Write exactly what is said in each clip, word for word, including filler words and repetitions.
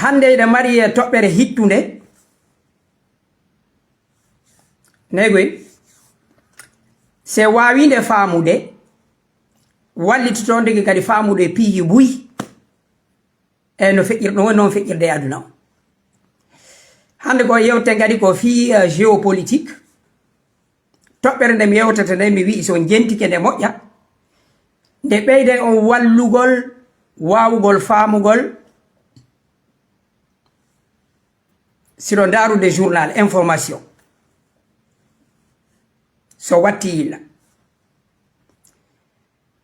Hannde eɗen mari e toɓɓere hittunde. Negoy, se waawinde faamude, wallitoto ndeke kadi faamude piiji buy. E no feƴƴir-, no woni noon feƴƴirde e aduna o. Hannde ko yewten kadi ko fii, eh, géopolitique. Toɓɓere nde mi yewtata nde, mi wi'i so on jentike nde moƴƴa, nde ɓeyda on wallugol, waawugol faamugol, siɗo ndaarude journal, information, so watti yilla.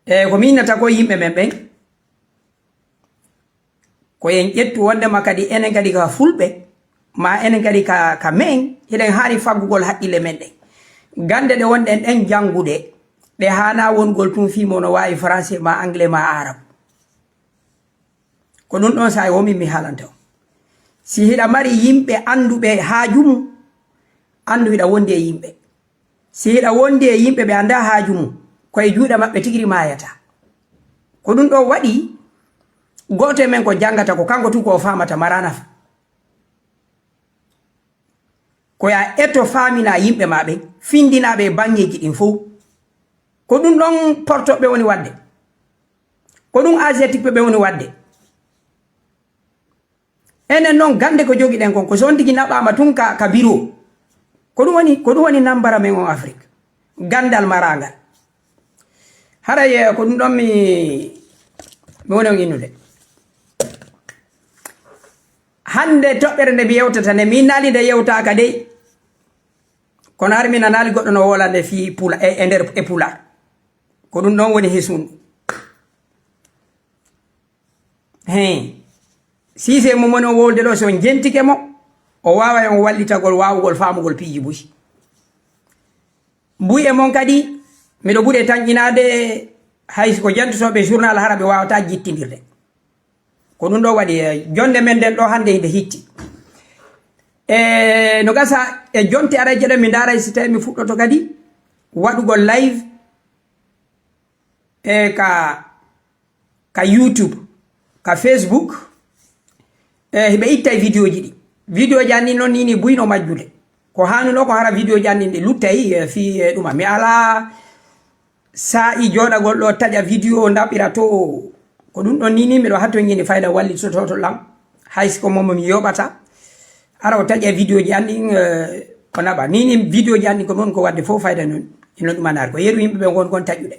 E ko mi innata ko yimɓe men ɓen, ko en ƴettu wondema kadi enen kadi ka fulɓe, ma enen kadi ka, ka men, hiɗen haani faggugol haqqille men ɗen. Gannde ɗe wonɗen ɗen janngude, ɗe haana wongol tun fii mo no waawi français ma anglais ma arabe. Ko ɗun ɗon saa'i wo min mi haalanta on. Si hiɗa mari yimɓe annduɓe haaju mum, anndu hiɗa wondi e yimɓe. Si hiɗa wondi e yimɓe ɓe anndaa haaju mum, ko e juuɗe maɓɓe tigi ri maayata. Ko ɗun ɗon waɗi, gooto e men ko janngata ko kanko tun ko o faamata maraa nafa. Ko yo a eto faamina yimɓe maa ɓen, findinaa ɓe e baŋŋeeji ɗin fow. Ko ɗun ɗon portoɓe woni waɗde. Ko ɗun asiatique ɓe woni waɗde. Enen non gannde ko jogiɗen kon, ko so on tigi naɓaama tun ka, ka biro. Ko ɗun woni, ko ɗun woni nambara men on Afrik. Ganndal maraangal. Haray, eh, ko ɗun ɗon mi, mi woni on innude. Hannde toɓɓere nde mi yewtata nde, mi innaali nde yewtaaka dey. Kono hari mi nanaali goɗɗo no woola nde fii pula, e, e nder, e pulaar. Ko ɗun ɗon woni hesundu. Hein. Siise mo moni on wowlude ɗo, so on jentike mo, o waaway on wallitagol waawugol faamugol piiji buy. Buy e mon kadi, miɗo ɓuri e tanƴinaade, hay si ko jantotooɓe journal hara ɓe waawataa jittindirde. Ko ɗun ɗoo waɗi, eh, jonnde men nden ɗoo hannde hinde hitti. E no gasa e jonte arayje ɗen mi ndaaray si tawii mi fuɗɗoto kadi waɗugol live e ka, ka YouTube, ka Facebook, e hiɓe ittay vidéoji ɗi. Vidéoji an ɗin non nii nii buy no majjude. Ko haanunoo ko hara vidéoji an ɗin ɗi luttay, e fii, e ɗuma. Mi alaa saa'i jooɗagol ɗoo taƴa vidéo ndaɓɓira to. Ko ɗun ɗon nii nii miɗo hattonjini fayda wallitoto to lan. Hay si ko momo mi yoɓata. Hara o taƴa vidéoji an ɗin, e, o naɓa. Nii nii vidéoji an ɗin ko non ko waɗde fow fayda non. Ino ɗumanaare. Ko yeru yimɓe ɓe ngon kon taƴude.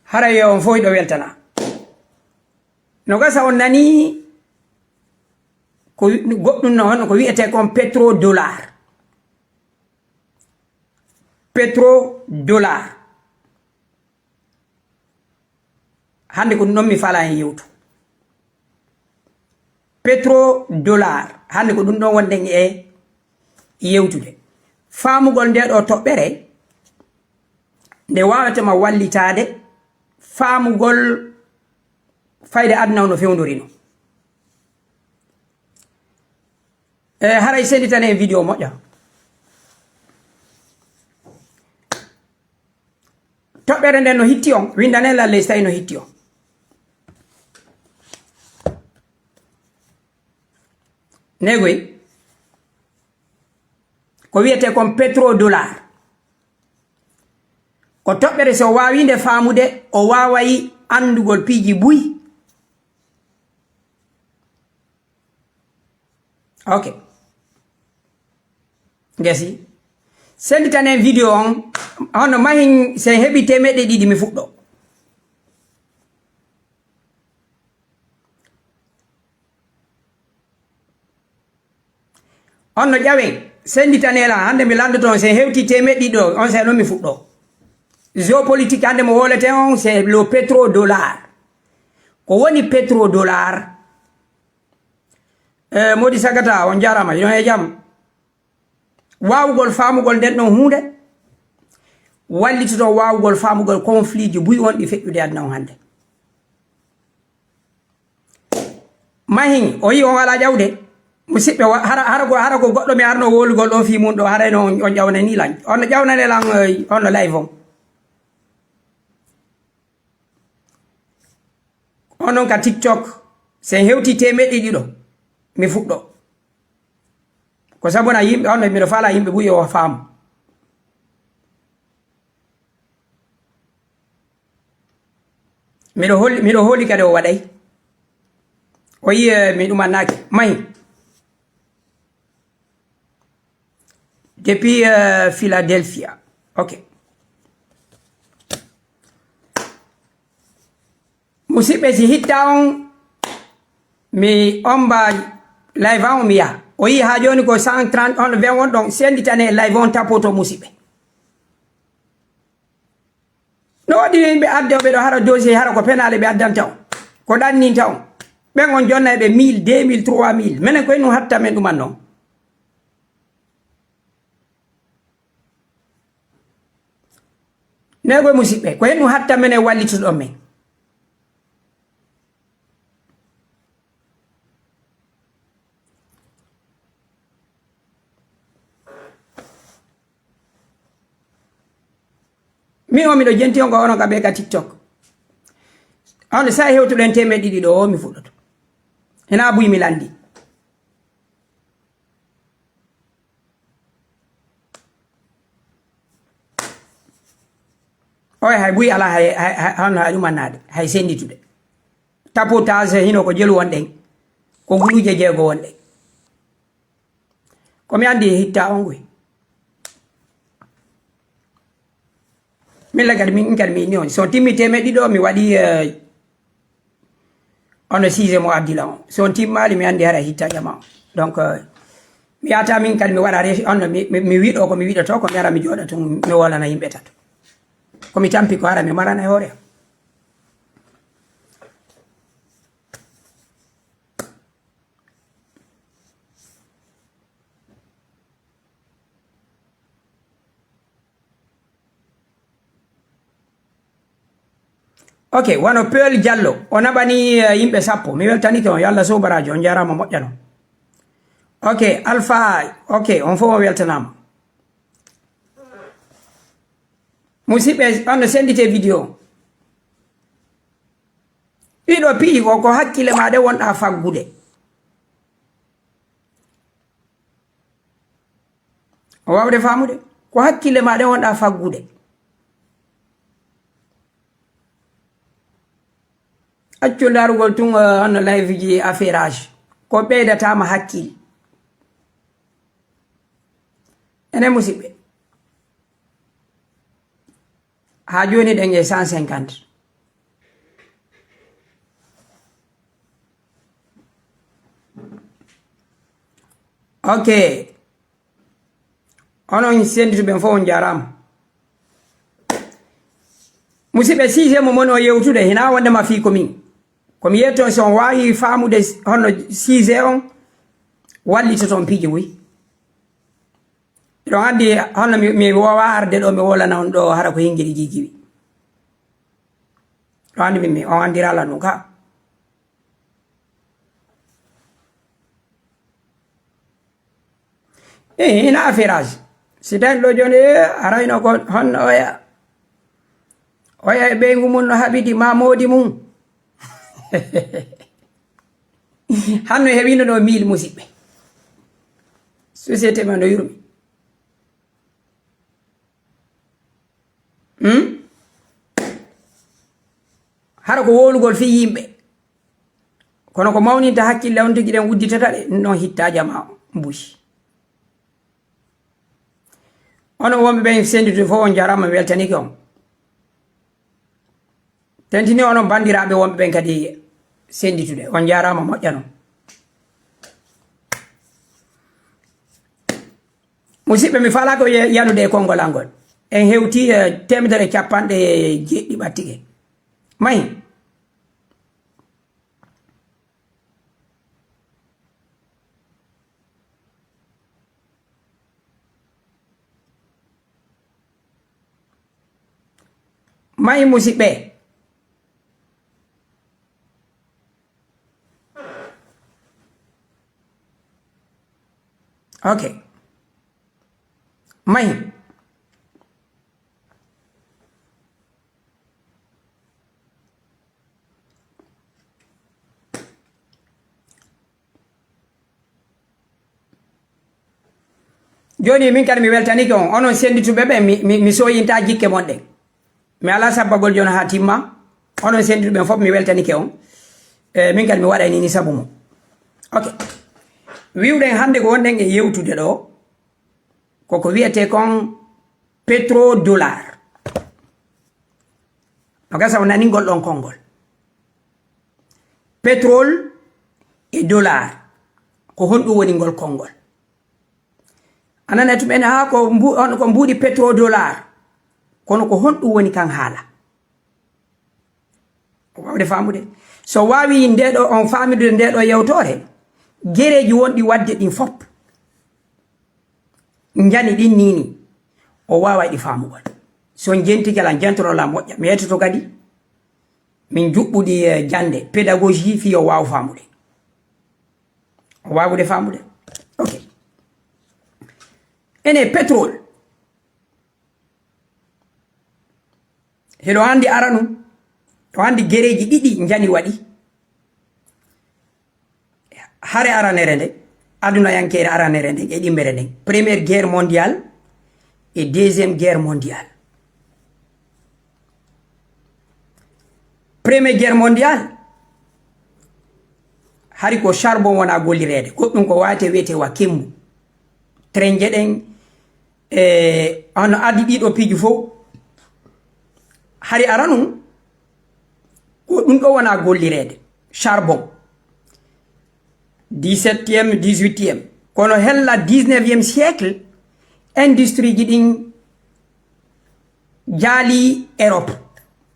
Hara yo on fow hiɗo weltana. No gasa on nanii ko wi-, goɗɗun no hono ko wi'etee kon pétrodollar. Pétrodollar. Hannde ko ɗun ɗon mi faalaa hen yewtu. Pétrodollar. Hannde ko ɗun ɗon wonɗen e yewtude. Faamugol ndee ɗoo toɓɓere, nde waawata ma wallitaade faamugol fayda aduna o no fewndorino. E, haray senditane en vidéo moƴƴa. Toɓɓere nden no hitti on, windane lan ley si tawi no hitti on. Negoy, ko wiyetee kon pétrodollar. Ko toɓɓere si o waawii nde faamude, o waaway anndugol piiji buy. Ok. Ngesi. Senditanen vidéo on. Hono mahin, si en heɓii teemeɗɗe ɗiɗi, mi fuɗɗo. On no ƴawen, senditanen lan. Hannde mi lanndoto on, si en hewtii teemeɗɗe ɗiɗi ɗoo, on saa'i non mi fuɗɗo. Géopolitique hannde mo wowleten on, c'est le pétrodollar. Ko woni pétrodollar? Eh, Modi Sagata, on jaaraama, hiɗon e jam. Waawugol faamugol nden ɗon huunde, wallitoto waawugol faamugol conflit ji buy wonɗi feƴƴude aduna on hannde. Mahin, o yi'i on alaa ƴawde. Musidɓe, wa-, hara, hara ko, hara ko goɗɗo mi arno wowlugol ɗon fii mun ɗoo, harayno on, on ƴawnanii lan. On no ƴawnane lan, eh, on no live on. Onon ka TikTok, Si en hewtii teemeɗɗe ɗiɗo, mi fuɗɗo. Ko sabuna yimɓe on, miɗo faala yimɓe buy o faamu. Miɗo holi, miɗo holi kadi o waɗay. O yi, eh, mi ɗumannaaki. Mahi. Depuis, euh, Philadelphia. Ok. Musidɓe, si hitta on, mi omba live on, mi yaha. O yi haa jooni ko cent trente, on vingt on ɗon. Senditane live on tapoto, musidɓe. No waɗi yimɓe adde o ɓe ɗo hara dossier, hara ko penaale ɓe addanta on, ko ɗanninta on. Ɓen on jonna e ɓe mille, deux mille, trois mille. Menen ko en ɗum hatta men ɗuman non. Nego e musidɓe, ko en ɗum hatta menen wallituɗon men. Min o miɗo jenti on ko onon ka ɓe ka TikTok. On sa hewtuɗen teemeɗɗe ɗiɗi ɗo o mi fuɗɗoto. Hina buy mi landi. Oy, hay buy alaa, hay, hay, hay, hono hay ɗum annaade, hay sennditude. Tapotage hino ko jelu wonɗen, ko guluuje jeego wonɗen. Ko mi anndi e hitta on guy. Min la kadi, min kadi mi inni on. So timmi teemeɗɗe ɗiɗo, mi waɗi, eh, on sujet mo addi lan on. So on timmaali, mi anndi hara hitta jama on. Donc, eh, mi yaata min kadi mi waɗa ré-, on mi, mi, mi wiɗo ko mi wiɗoto, ko mi ara mi jooɗa tun, mi wolana yimɓe tato. Ko mi tampi ko hara mi marana e hoore am. Ok, wano Peul Diallo, o naɓani, eh, yimɓe sappo. Mi weltanike on, yo Allah suubaraajo, on jaaraama moƴƴano. Ok, Alpha, ok, on fof on weltanaama. Musidɓe, on no senndite vidéo. Ɗiɗo piiji ko, ko hakkille ma ɗe wonɗa faggude. O waawde faamude? Ko hakkille ma ɗe wonɗa faggude. Accu ndaarugol tun, eh, hono live ji affairage. Ko ɓeydata ma hakkil. Enen musidɓe. Haa jooni ɗen e cent cinquante. Ok. Onon senndituɓe fof on jaaraama. Musidɓe, sujet mo mon o yewtude, hina wonde ma fii ko min. Ko mi yetto so on waawi faamude hono sujet on, wallitoton piiji buy. Miɗo anndi hono mi, mi woowaa arde ɗo, mi wolana on ɗo hara ko hingiri jiijiwi. Ɗo anndi mi, mi, on anndirala ɗum ka. Eh, ina affairage. Si tawi ɗo jooni, eh, arayno ko honno oya. Oya e ɓeyngu mum no haɓidi ma moodi mum. Hanno heɓino ɗo mille musidɓe. Société ma no yurmi. Hmm? Hara ko wowlugol fii yimɓe. Kono ko mawninta hakkille on tigi ɗen udditata ɗe, ɗum ɗon hitta jama mbuy. Onon wonɓe ɓen sennditude fof on jaaraama, mi weltanike on. Tentini onon banndiraaɓe wonɓe ɓen kadi sennditude, on jaaraama moƴƴano. Musidɓe, mi faalaako ye-, yanude e konngol an ngol. En hewti, eh, teemedere e capanɗe jeeɗiɗi ɓattike. Mahi. Mahi, musidɓe. Ok. Mahi. Jooni, min kadi mi weltanike on, onon senndituɓe ɓen, mi, mi, mi sooyintaa jikke mon ɗen. Mi alaa sabbagol jooni haa timma. Onon senndituɓe ɓen fof, mi weltanike on. E, min kadi mi waɗay ni, ni sabu mum. Ok. Wi'uɗen hannde ko wonɗen e yewtude ɗoo, koko wi'etee kon pétrodollar. No gasa o nanii ngol ɗon konngol. Pétrole e dollar, ko honɗum woni ngol konngol? A nanay tuma en, haa ko mbu-, on ko mbuuɗi pétrodollar. Kono ko honɗum woni kan haala? O waawde faamude. So waawi nde ɗo, on faamude nde ɗo yewtoore, gereeji wonɗi waɗde ɗin fof, njani ɗin nii nii, o waaway ɗi faamugol. So on jentike lan, jantoro lan moƴƴa. Mi yettoto kadi, min njuɓɓuɗi, eh, jannde, pédagogie, fii o waawa faamude. O waawude faamude. Ok. Ene pétrole. Hiɗo anndi aranu, ɗo anndi gereeji ɗiɗi njani waɗi. Hare aranere nde, adunayankeere aranere nde, e ɗimmere nden. Première guerre mondiale et deuxième guerre mondiale. Première guerre mondiale, hari ko charbon wona gollireede. Goɗɗum ko waate wiyetee wa kemmu. Trenje ɗen, e, hono addi ɗiɗo piiji fof. Hari aranun, ko ɗum ɗo wona gollireede. Charbon. Dix-septième, dix-huitième. Kono hella dix-neuvième siècle, industrie ji ɗin jaali Europe.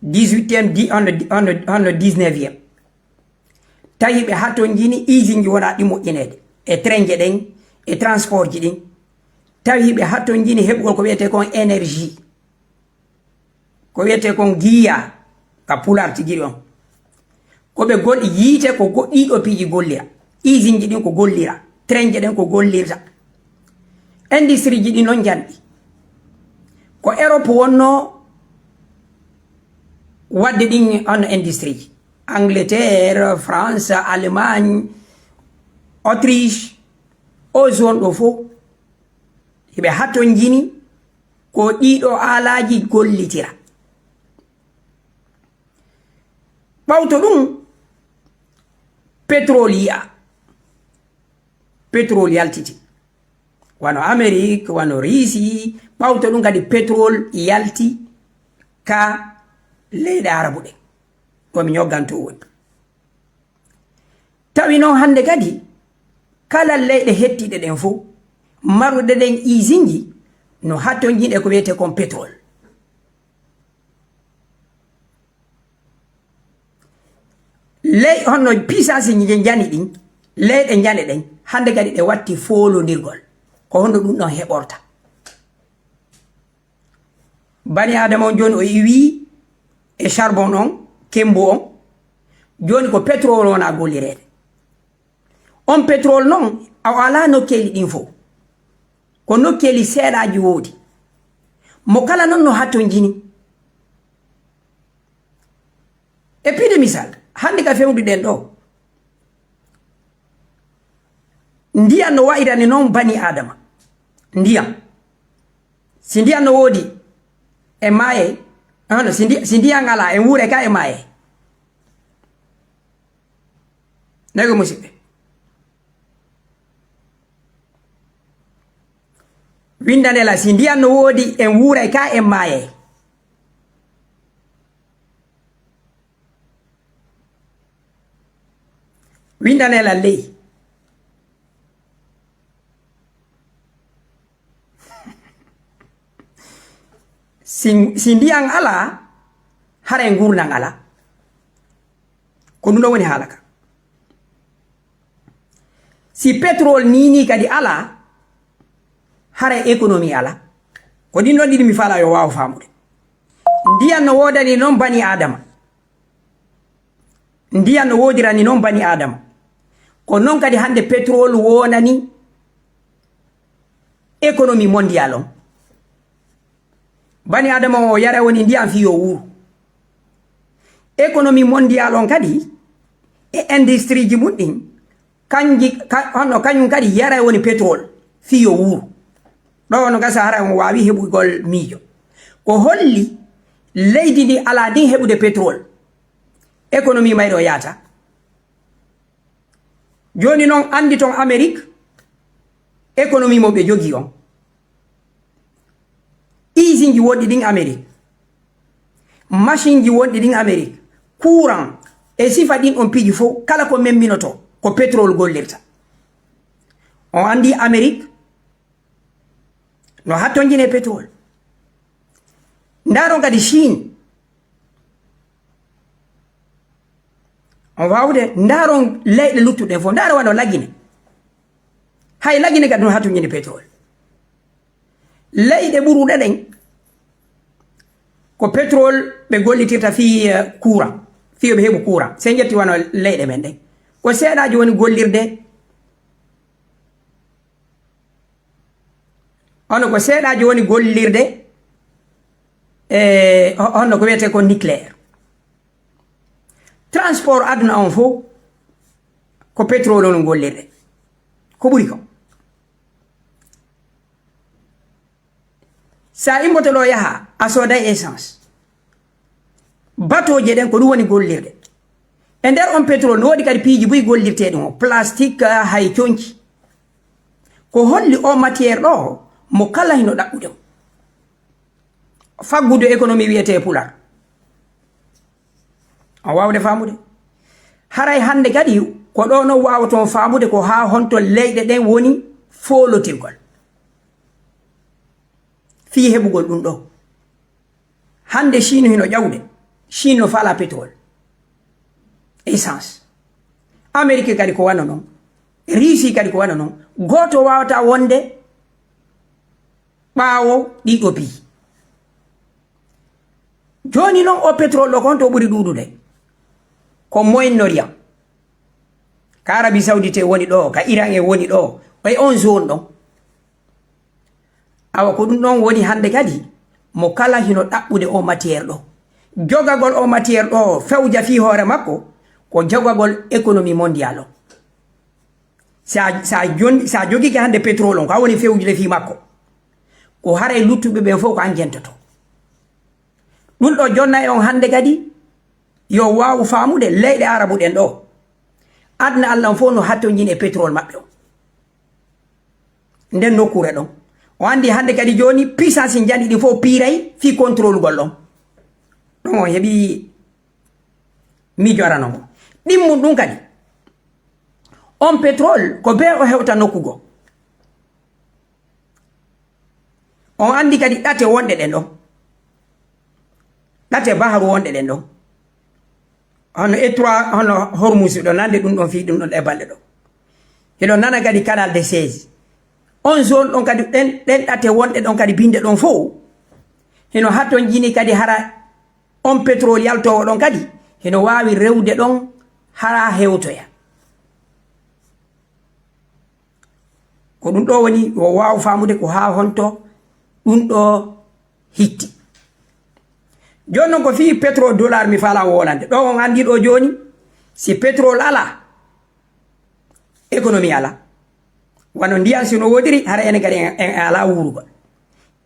Dix-huitième, di-, hono, hono, hono dix-neuvième. Tawi ɓe hatonjini usine ji wona ɗi moƴƴineede. E trenje ɗen, e transport ji ɗin. Tawi ɓe hatonjini heɓugol ko wiyetee kon énergie. Ko wiyetee kon giya, ka Pulaar tigi on. Ko ɓe gol-, yiite ko go-, ɗiɗo piiji gollira. Usine ji ɗin ko gollira. Trenje ɗen ko gollirta. Industrie ji ɗin non njanɗi. Ko Europe wonnoo waɗde ɗin on industrie ji. Angleterre, France, Allemagne, Autriche, o zone ɗo fof. Hiɓe hatonjini ko ɗiɗo aalaaji gollitira. Ɓawto ɗum, pétrole yi'a. Pétrole yaltiti. Wano Amérique, wano Russie, ɓawto ɗum kadi pétrole yalti ka leyɗe Arabu ɗen. Ko mi ñoggantoo woni. Tawi noon hannde kadi, kala leyɗe hettiiɗe ɗen fof, maruɗe ɗen isinji, no hattonjini e ko wiyetee kon pétrole. Ley, honno puissance ji njani ɗin, leyɗe njane ɗen, hannde kadi ɗe watti foolondirgol. Ko honno ɗum ɗon heɓorta? Bani Aadama on jooni o iwi e charbon on, kembu on. Jooni ko pétrole wona gollireede. On pétrole non, a alaa nokkeeli ɗin fof. Ko nokkeeli seeɗaaji woodi. Mo kala non no hattonjini. E piide misal, hannde ka fewduɗen ɗo, ndiyan no wa'irani non bani Aadama. Ndiyan. Si ndiyan no woodi, en maayay. Hono, si ndi-, si ndiyan alaa, en wuuray ka en maayay. Nayi ko musidɓe. Winndane la, si ndiyan no woodi, en wuuray ka en maayay. Winndane la ley. Si, si ndiyan alaa, haray nguurndam alaa. Ko ɗum ɗon woni haala ka. Si pétrole nii nii kadi alaa, haray économie alaa. Ko ɗin ɗon ɗiɗi mi faalaa yo waaw faamude. Ndiyan no woodani non bani Aadama. Ndiyan no woodirani non bani Aadama. Ko non kadi hannde pétrole wonani économie mondiale on. Bani Aadama o yara woni ndiyan fii yo wuuru. Économie mondiale on kadi e industrie ji mum ɗin, kanji, ka-, hono kañum kadi yara woni pétrole fii yo wuuru. Ɗo no gasa hara on waawi heɓugol miijo. Ko holli leydi ndi alaa ndin heɓude pétrole? Économie mayri o yaata. Jooni noon anndi toon Amérique, économie mo ɓe jogii on. Usine ji woɗɗi ɗin Amérique. Machine ji woɗɗi ɗin Amérique. Courant e sifa ɗin on piiji fof, kala ko memminotoo, ko pétrole gollirta. On anndi Amérique no hattonjine pétrole. Ndaaron kadi Chine. On waawde ndaaron leyɗe luttuɗe ɗen fof. Ndaara wano Lagine. Hay Lagine kadi no hattonjine pétrole. Leyɗe ɓuruɗe ɗen ko pétrole ɓe gollitirta fii, eh, courant. Fii yo ɓe heɓu courant. Se en ƴetti wano leyɗe men ɗen. Ko seeɗaaji woni gollirde Hono ko seeɗaaji woni gollirde e ho-, honno ko wiyetee ko nucléaire. Transport aduna on fof ko pétrole on gollirde. Ko ɓuri ko. Sa immoto ɗo yaha, a sooday essence. Batooje ɗen ko ɗum woni gollirde. E nder on pétrole no woodi kadi piiji buy gollirtee ɗum o, plastique, hay conci. Ko holli o matière ɗo mo kala hino ɗaɓɓude o? Faggudu économie wiyetee pular. On waawde faamude? Haray hannde kadi ko ɗo no waawoton faamude ko haa honto leyɗe ɗen woni foolotirgol fii heɓugol ɗum ɗo. Hannde Chine hino ƴawde. Chine no faalaa pétrole, essence. Amérique kadi ko wano non. Russie kadi ko wano non. Gooto waawataa wonde ɓaawo ɗiɗo piiji. Jooni non o pétrole ɗo ko honto ɓuri ɗuuɗude? Ko Moyen-Orient. Ka Arabie Saoudite woni ɗo, ka Iran e woni ɗo. E on zone ɗon. Awa ko ɗum ɗon woni hannde kadi mo kala hino ɗaɓɓude o matière ɗo. Jogagol o matière ɗo fewja fii hoore makko ko jogagol économie mondiale o. Sa, sa jon-, sa jogike hannde pétrole on, ko a woni fewjude fii makko, ko haray luttuɓe ɓen fof ko an jentoto. Ɗum ɗo jonna e on hannde kadi yo waawu faamude leyɗe Arabu ɗen ɗo. Aduna Allah on fof no hattonjini e pétrole maɓɓe on. Nden nokkuure ɗon. O anndi hannde kadi jooni puissance njanɗi ɗin fof piiray fii contrôle gol ɗon. Ɗon on heɓi miijo arano ngo. Ɗimmun ɗum kadi. On pétrole ko bee o hewta nokku goo. On anndi kadi ɗate wonɗe ɗen ɗon. Ɗate baharu wonɗe ɗen ɗon. Hono étroit, hono Hormuz ɗo, nande ɗum ɗon fii ɗum ɗon e balɗe ɗo. Hiɗon nana kadi Canal de Suez. On zone ɗon kadi, ɗen, ɗen ɗate wonɗe ɗon kadi binde ɗon fof. Hino hattonjini kadi hara on pétrole yaltoowo ɗon kadi, hino waawi rewde ɗon hara hewtoya. Ko ɗum ɗo woni o waawa faamude ko haa honto ɗum ɗo hitti. Jooni non ko fii pétrole dollar mi faalaa wolande. Ɗo on anndi ɗo jooni, si pétrole alaa, économie alaa. Wano ndiyan si no woodiri, hara enen kadi en, en alaa wuurugol.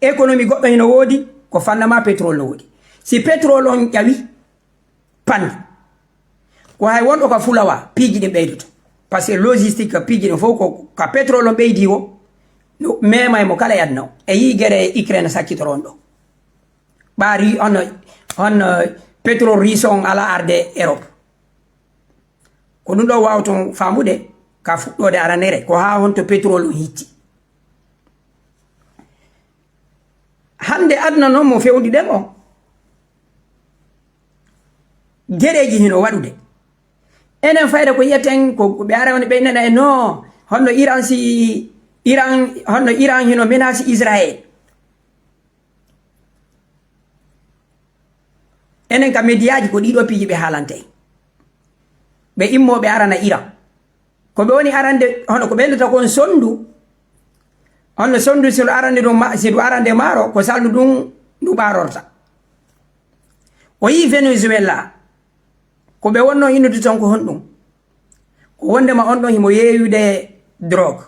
Économie goɗɗo hino woodi, ko fannama pétrole no woodi. Si pétrole on ƴawi, panni. Ko hay wonɗo ka fulawa, piiji ɗin ɓeydoto. Parce que logistique, piiji ɗin fof ko ka pétrole on ɓeydi o, no mema e mo kala e aduna o. E yii gere Ukraine sakkitoro on ɗo. Ɓaari on, on, eh, pétrole russe on alaa arde Europe. Ko ɗum ɗo waawton faamude ka fuɗɗoode aranere, ko haa honto pétrole on hitti. Hannde aduna noon mo fewndi ɗen o, gereeji hino waɗude. Enen fayda ko yiyeten ko, ko ɓe ara woni ɓe nena e no, honno Iran si, Iran, honno Iran hino menace Israël. Enen ka mediyaaji ko ɗiɗo piiji ɓe haalante. Ɓe immo ɓe arana Iran. Ko ɓe woni arande, hono ko ɓe nodata kon sonndu. Honno sonndu si ndu arande ɗum ma-, si ndu arande maaro, ko salndu ɗum ndu ɓaarorta. O yii Venezuela. Ko ɓe wonno innude ton ko honɗum? Ko wondema on ɗon himo yeeyude drogue.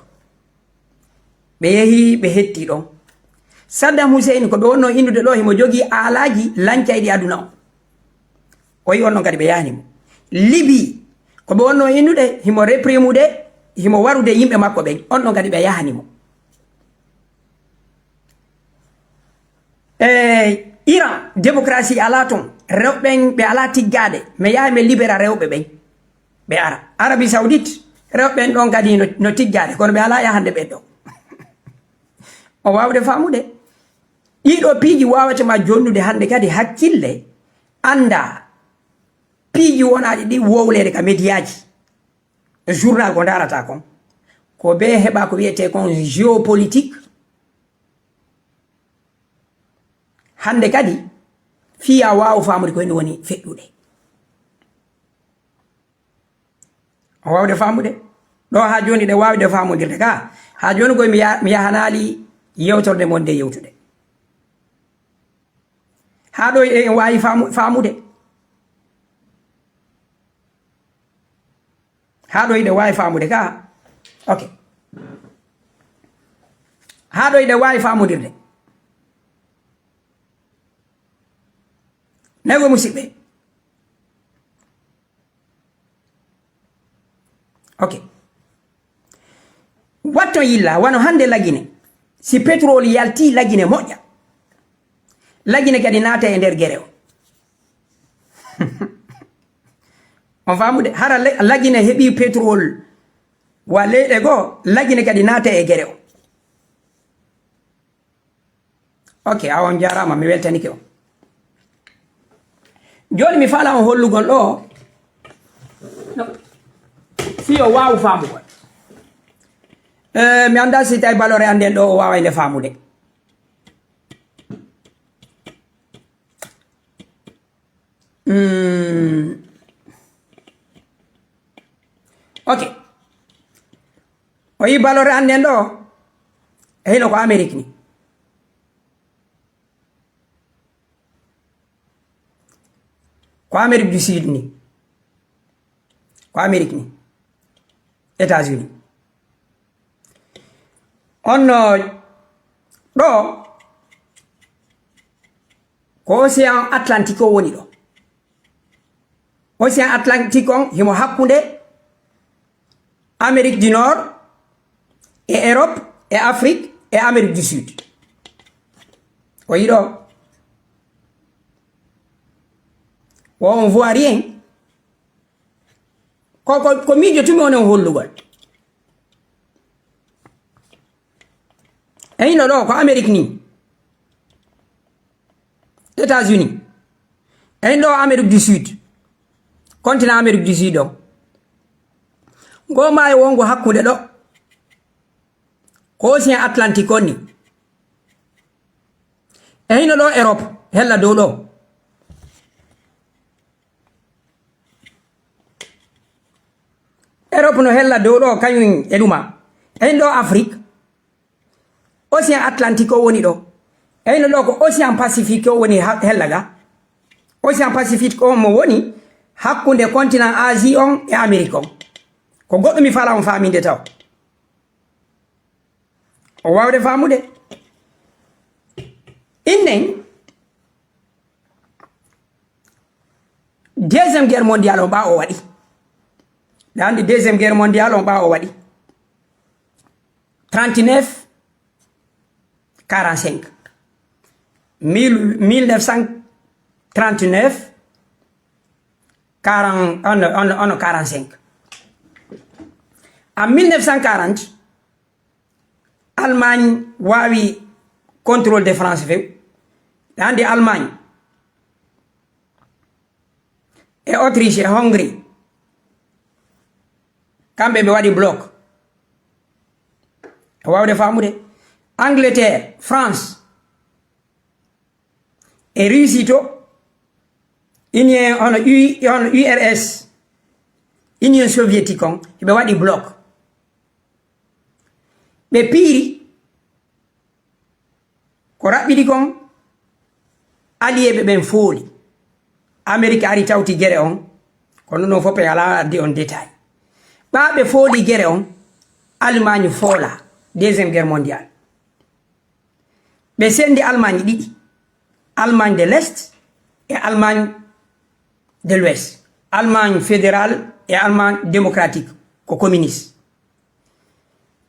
Ɓe yehi, ɓe hetti ɗon. Saddam Hussein, ko ɓe wonnoo innude ɗo, himo jogii aalaaji lancayɗi aduna o. O yi on ɗon kadi ɓe yahani mo. Libi, ko ɓe wonnoo innude, himo réprimude, himo warude yimɓe makko ɓen. On ɗon kadi ɓe yahani mo. E Iran, démocratie alaa ton. Rewɓe ɓen, ɓe alaa tiggaade. Mi yaha, mi libera rewɓe ɓen. Ɓe ara. Arabie Saoudite, rewɓe ɓen ɗon kadi no, no tiggaade, kono ɓe alaa yahande ɓen ɗon. O waawde faamude. Ɗii ɗoo piiji waawata ma jonnude hannde kadi hakkille, annda piiji wonaaɗi ɗi wowleede ka mediyaaji, journal ko ndaarata kon. Ko bee heɓa ko wiyetee kon géopolitique. Hannde kadi, fii a waawa faamude ko heen woni feƴƴude. O waawde faamude. Ɗo haa jooni ɗe waawde faamudirde ka. Haa jooni koy mi ya-, mi yahanaali yewtorde mon nde yewtude. Haa ɗo en waawi faamu-, faamude. Haa ɗo hiɗe waawi faamude ka. Ok. Haa ɗo hiɗe waawi faamudirde. Nayi ko musidɓe. Ok. Watton yilla, wano hannde Lagine. Si pétrole yalti Lagine moƴƴa. Lagine kadi naata e nder gere o. On faamude? Hara Le-, Lagine heɓi pétrole wa leyɗe goo, Lagine kadi naata e gere o. Ok, awa on jaaraama, mi weltanike on. Jooni mi faala on hollugol ɗo, no, fii o waawu faamugol. Eh, mi anndaa si tawi balore an nden ɗo o waaway nde faamude. Hmm. Ok. O yi balore an nden ɗo, e hino ko Amérique ni. Ko Amérique du Sud ni. Ko Amérique ni. États-Unis. On no ɗo, ko Océan Atlantique o woni ɗo. Océan Atlantique on himo hakkunde Amérique du Nord e Europe e Afrique e Amérique du Sud. O yi ɗo. Wo on voit rien. Ko, ko, ko miijotumi on e hollugol. E hino ɗo ko Amérique ni. États-Unis. E hino ɗo Amérique du Sud. Continent Amérique du Sud o. Ngo maayo wongo hakkunde ɗo. Ko Océan Atlantique on ni. E hino ɗo Europe, hella dow ɗo. Europe no hella dow ɗo, kañum e ɗuma. En ɗo Afrique, Océan Atlantique o woni ɗo. En ɗo ko Océan Pacifique o woni ha-, hella ga. Océan Pacifique o mo woni hakkunde continent Asie on e Amérique on. Ko goɗɗo mi fala on faaminde taw. O waawde faamude. Innen, Deuxième Guerre mondiale on ɓaawo waɗi. Ɗa anndi Deuxième Guerre mondiale on ɓaawo waɗi. Trente-neuf, quarante-cinq. Mille, mille neuf cent trente-neuf, quarante, on, on, on, quarante-cinq. En mille neuf cent quarante, Allemagne waawi contrôle de France few. Ɗa anndi Allemagne e Autriche e Hongrie, kamɓe ɓe waɗi bloc. E waawde faamude, Angleterre, France, e Russie to, Union, hono U-, hono U R S, Union soviétique on, ɓe waɗi bloc. Ɓe piiri ko raɓɓiɗi kon, alliéɓe ɓen fooli. Amérique ari tawti gere on, kono ɗum fof ɓe alaa addi on détail. Ɓaa ɓe fooli gere on, Allemagne foola, Deuxième Guerre mondiale. Ɓe sendi Allemagne ɗiɗi, Allemagne de l'Est e Allemagne de l'Ouest, Allemagne fédérale e Allemagne démocratique, ko communiste.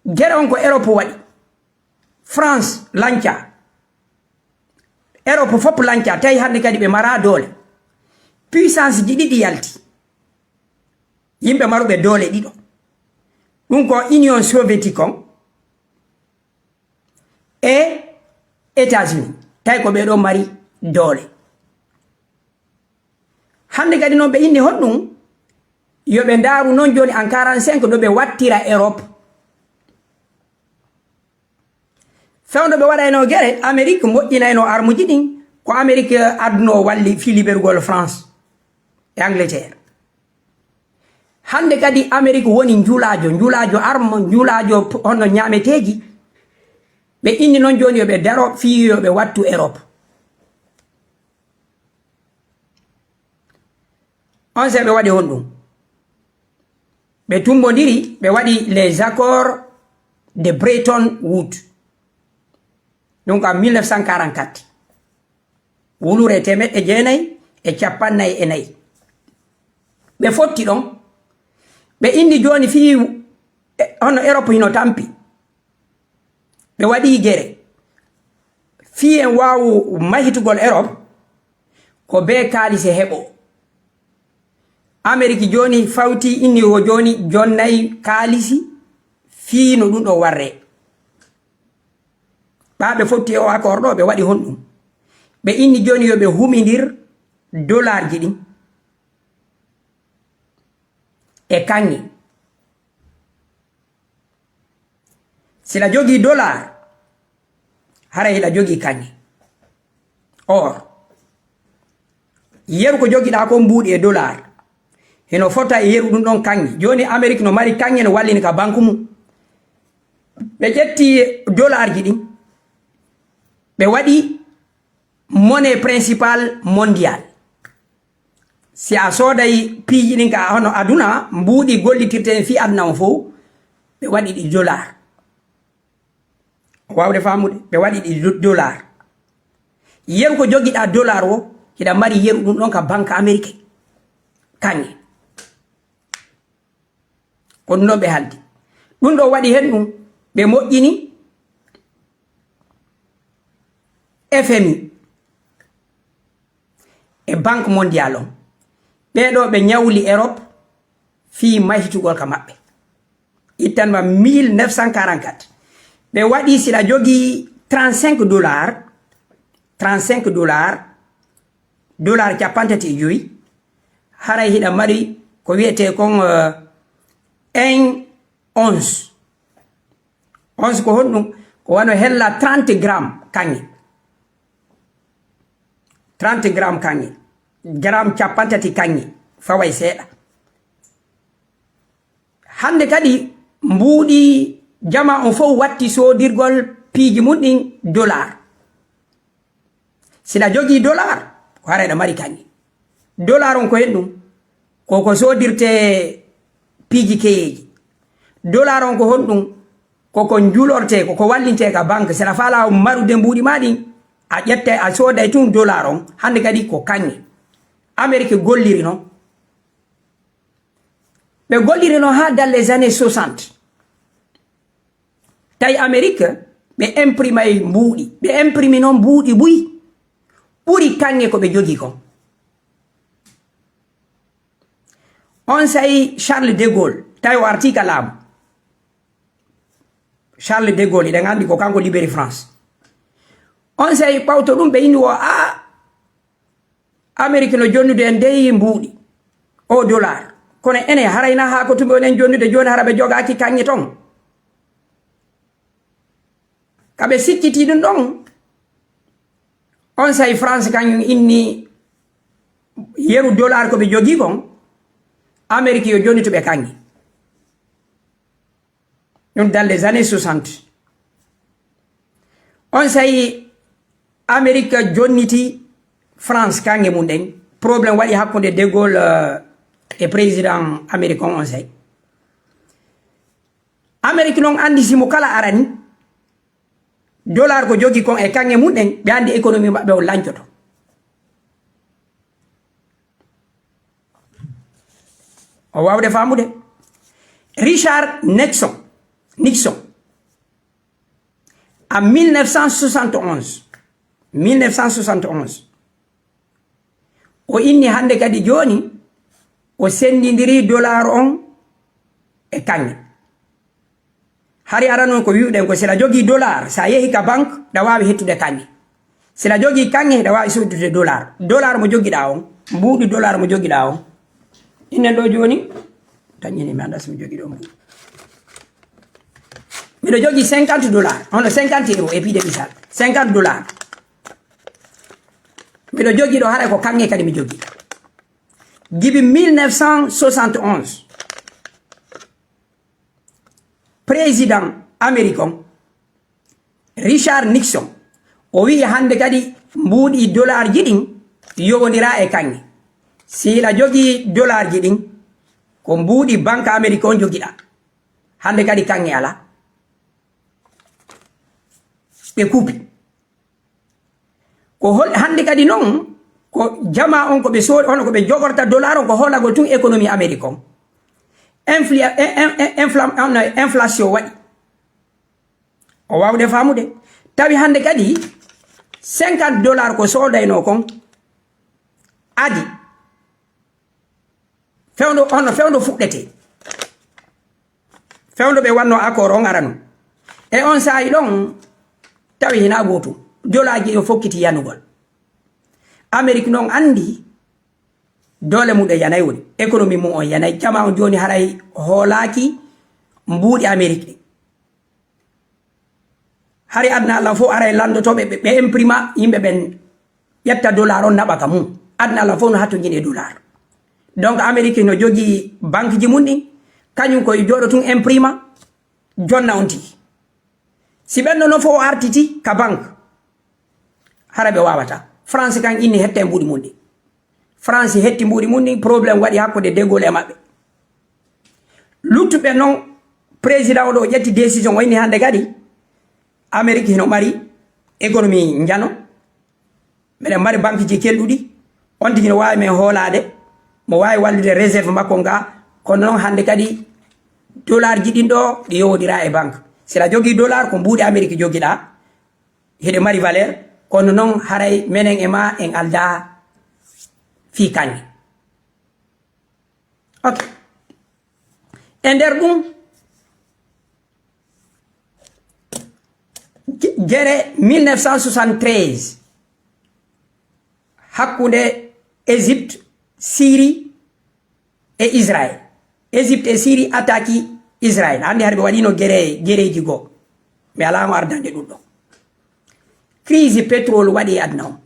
Gere on ko Europe waɗi. France lanca, Europe fof lanca, tawi hannde kadi ɓe mara doole. Puissance ji ɗiɗi yalti, yimɓe maruɓe doole ɗiɗo. Ɗum ko Union soviétique on e États-Unis, tawi ko ɓee ɗoo mari doole. Hannde kadi noon ɓe inni honɗum? Yo ɓe ndaaru noon jooni en quarante-cinq ɗo ɓe wattira Europe. Fewndo ɓe waɗayno gere, Amérique moƴƴinayno armuji ɗin, ko Amérique adduno o walli fii liberugol France e Angleterre. Hannde kadi Amérique woni njulaajo, njulaajo arme, njulaajo p-, honno ñaameteeji. Ɓe inni noon jooni yo ɓe daro fii yo ɓe wattu Europe. Onsay ɓe waɗi honɗum? Ɓe tumbondiri, ɓe waɗi les accords de Bretton Woods. Ɗum ko en mille neuf cent quarante-quatre. Wulure teemeɗɗe jeenayi e cappannayi e nayi. Ɓe fotti ɗon. Ɓe inni jooni fii, e, hono Europe hino tampi. Ɓe waɗi gere. Fii en waawu mahitugol Europe, ko bee kaalisi heɓo. Ameriki jooni fawti inni o jooni jonnay kaalisi fii no ɗum ɗo warre. Ɓaa ɓe fotti e o accord ɗo, ɓe waɗi honɗum? Ɓe inni jooni yo ɓe humindir dollarji ɗin e kaŋŋe. Si hiɗa jogii dollar, haray hiɗa jogii kaŋŋe. Or, yeru ko jogiɗaa kon mbuuɗi e dollar, hino fota e yeru ɗum ɗon kaŋŋe. Jooni Amerik no mari kaŋŋe, no wallini ka banque mum. Ɓe ƴetti dollarji ɗin, ɓe waɗi monnaie principale mondiale. Si a sooday piiji ɗin ka hono aduna, mbuuɗi gollitirte fii aduna on fow, ɓe waɗi ɗi dollar. O waawde faamude, ɓe waɗi ɗi do-, dollar. Yeru ko jogiɗaa dollar o, hiɗa mari yeru ɗum ɗon ka banque américaine. Kaŋŋe. Ko ɗum ɗon ɓe haldi. Ɗum ɗo waɗi hen ɗum, ɓe moƴƴini F M I e Banque Mondiale on. Ɓee ɗoo ɓe ñawli Europe fii mahitugol ka maɓɓe. Ittan ma mille neuf cent quarante-quatre. Ɓe waɗi, si hiɗa jogii trente-cinq dollars, trente-cinq dollars, dollar cappanɗe tati e jowi, haray hiɗa mari ko wiyetee kon, eh, un once. Once ko honɗum? Ko wano hella trente grammes kaŋŋe. Trente grammes kaŋŋe. Gramme cappanɗe tati kaŋŋe. Faway seeɗa. Hannde kadi mbuuɗi jamaa on fow watti soodirgol piiji mum ɗin dollar. Si hiɗa jogii dollar, ko haray hiɗa mari kaŋŋe. Dollar on ko hen ɗum, ko ko soodirtee piiji keyeeji. Dollar on ko honɗum? Ko ko njulortee, ko ko wallintee ka banque. Si hiɗa faalaa marude mbuuɗi maa ɗin, a ƴettay, a sooday tun dollar on. Hannde kadi ko kaŋŋe. Amerik golliri non. Ɓe golliri non haa dans les années soixante. Tawi Amerik, ɓe imprimay mbuuɗi. Ɓe imprimi non mbuuɗi buy ɓuri kaŋŋe ko ɓe jogii kon. Onsay Charles de Gaulle, tawi o artii ka laamu. Charles de Gaulle, hiɗen anndi ko kanko liberi France. Onsay ɓawto ɗum ɓe inni o, "Aa, Amerik no jonnude en dey mbuuɗi, o dollar. Kono enen, haray na haa ko tumi onen jonnude jooni, hara ɓe jogaaki kaŋŋe ton?" Ka ɓe sikkiti ɗum ɗon, onsay France kañum inni yeru dollar ko ɓe jogii kon, Amerik yo jonnitu ɓe kaŋŋe. Ɗum dans les années soixante. Onsay Amerik jonniti France kaŋŋe mum ɗen. Problème waɗi hakkunde De Gaulle, euh, e président Amerik on onsay. Amerik non anndi si mo kala arani, Dollar ko jogii kon e kaŋŋe mum ɗen, ɓe anndi économie maɓɓe on lancoto. O waawde faamude. Richard Nixon, Nixon, en mille neuf cent soixante et onze, mille neuf cent soixante et onze, o inni hannde kadi jooni, o senndindiri dollar on e kaŋŋe. Hari arano ko wi'uɗen ko, si la jogii dollar, sa yehi ka banque, ɗa waawi hettude kaŋŋe. Si la jogii kaŋŋe, ɗa waawi soodude dollar. Dollar mo jogiɗaa on, mbuuɗi dollar mo jogiɗaa on. Innen ɗo jooni, tañini mi annda si mi jogii ɗo mbuuɗi. Miɗo jogii cinquante dollar, hono cinquante euro, e piide misal. Cinquante dollar. Miɗo jogii ɗo, haray ko kaŋŋe kadi mi jogii. Gibi mille neuf cent soixante et onze, président Amérique on, Richard Nixon, o wi'i hannde kadi mbuuɗi dollarji ɗin yowondiraa e kaŋŋe. Si la jogii dollarji ɗin, ko mbuuɗi banque Amérique on jogiɗaa. Hannde kadi kaŋŋe alaa. Ɓe kuupi. Ko hol-, hannde kadi non, ko jamaa on ko ɓe soodi, hono ko ɓe jogorta dollar on, ko hoolagol tun économie Amérique on. Infli-, in-, in-, in-, inflam-, on, inflation waɗi. O waawde faamude. Tawi hannde kadi cinquante dollar ko soodaynoo kon adi. Fewndo, hono fewndo fuɗɗetee. Fewndo ɓe wanno accord on arano. E on saa'i ɗon, tawi hinaa gootum. Dollarji ɗin fokkiti yanugol. Amérique non anndi doole mum ɗen yanay woni. Économie mum on yanay. Jamaa on jooni haray hoolaaki mbuuɗi Amérique ɗin. Hari aduna Allah fof aray lanndotooɓe, ɓe, ɓe imprima, yimɓe ɓen ƴetta dollar on naɓa ka mum. Aduna Allah fof no hattojini e dollar. Donc, Amérique no jogii banque ji mum ɗin, kañum koye jooɗo tun imprima, jonna on tigi. Si ɓen no, no fof artiti ka banque, hara ɓe waawataa. France kan inni hetta e mbuuɗi mum ɗin. France hetti mbuuɗi mum ɗin, problème waɗi hakkunde De Gaulle e maɓɓe. Luttuɓe non, président o ɗo ƴetti décision, o inni hannde kadi, Amérique hino mari économie njano, meɗen mari banque ji kelɗuɗi, on tigi no waawi men hoolaade, mo waawi wallude réserve makko nga, kono non hannde kadi dollar ji ɗin ɗo, ɗi yowodira e banque. Si la jogii dollar, ko mbuuɗi Amérique jogiɗaa, hiɗe mari valeur, kono non haray menen e ma en aldaa fii kaŋŋe. Ok. E nder ɗum, ge-, gere mille neuf cent soixante-treize, hakkunde Égypte, Syrie e Israël. Égypte e Syrie attaque Israël. Hannde hari ɓe waɗino gere, gereeji goo. Mi alaa mo ardande ɗum ɗo. Crise pétrole waɗi e aduna on.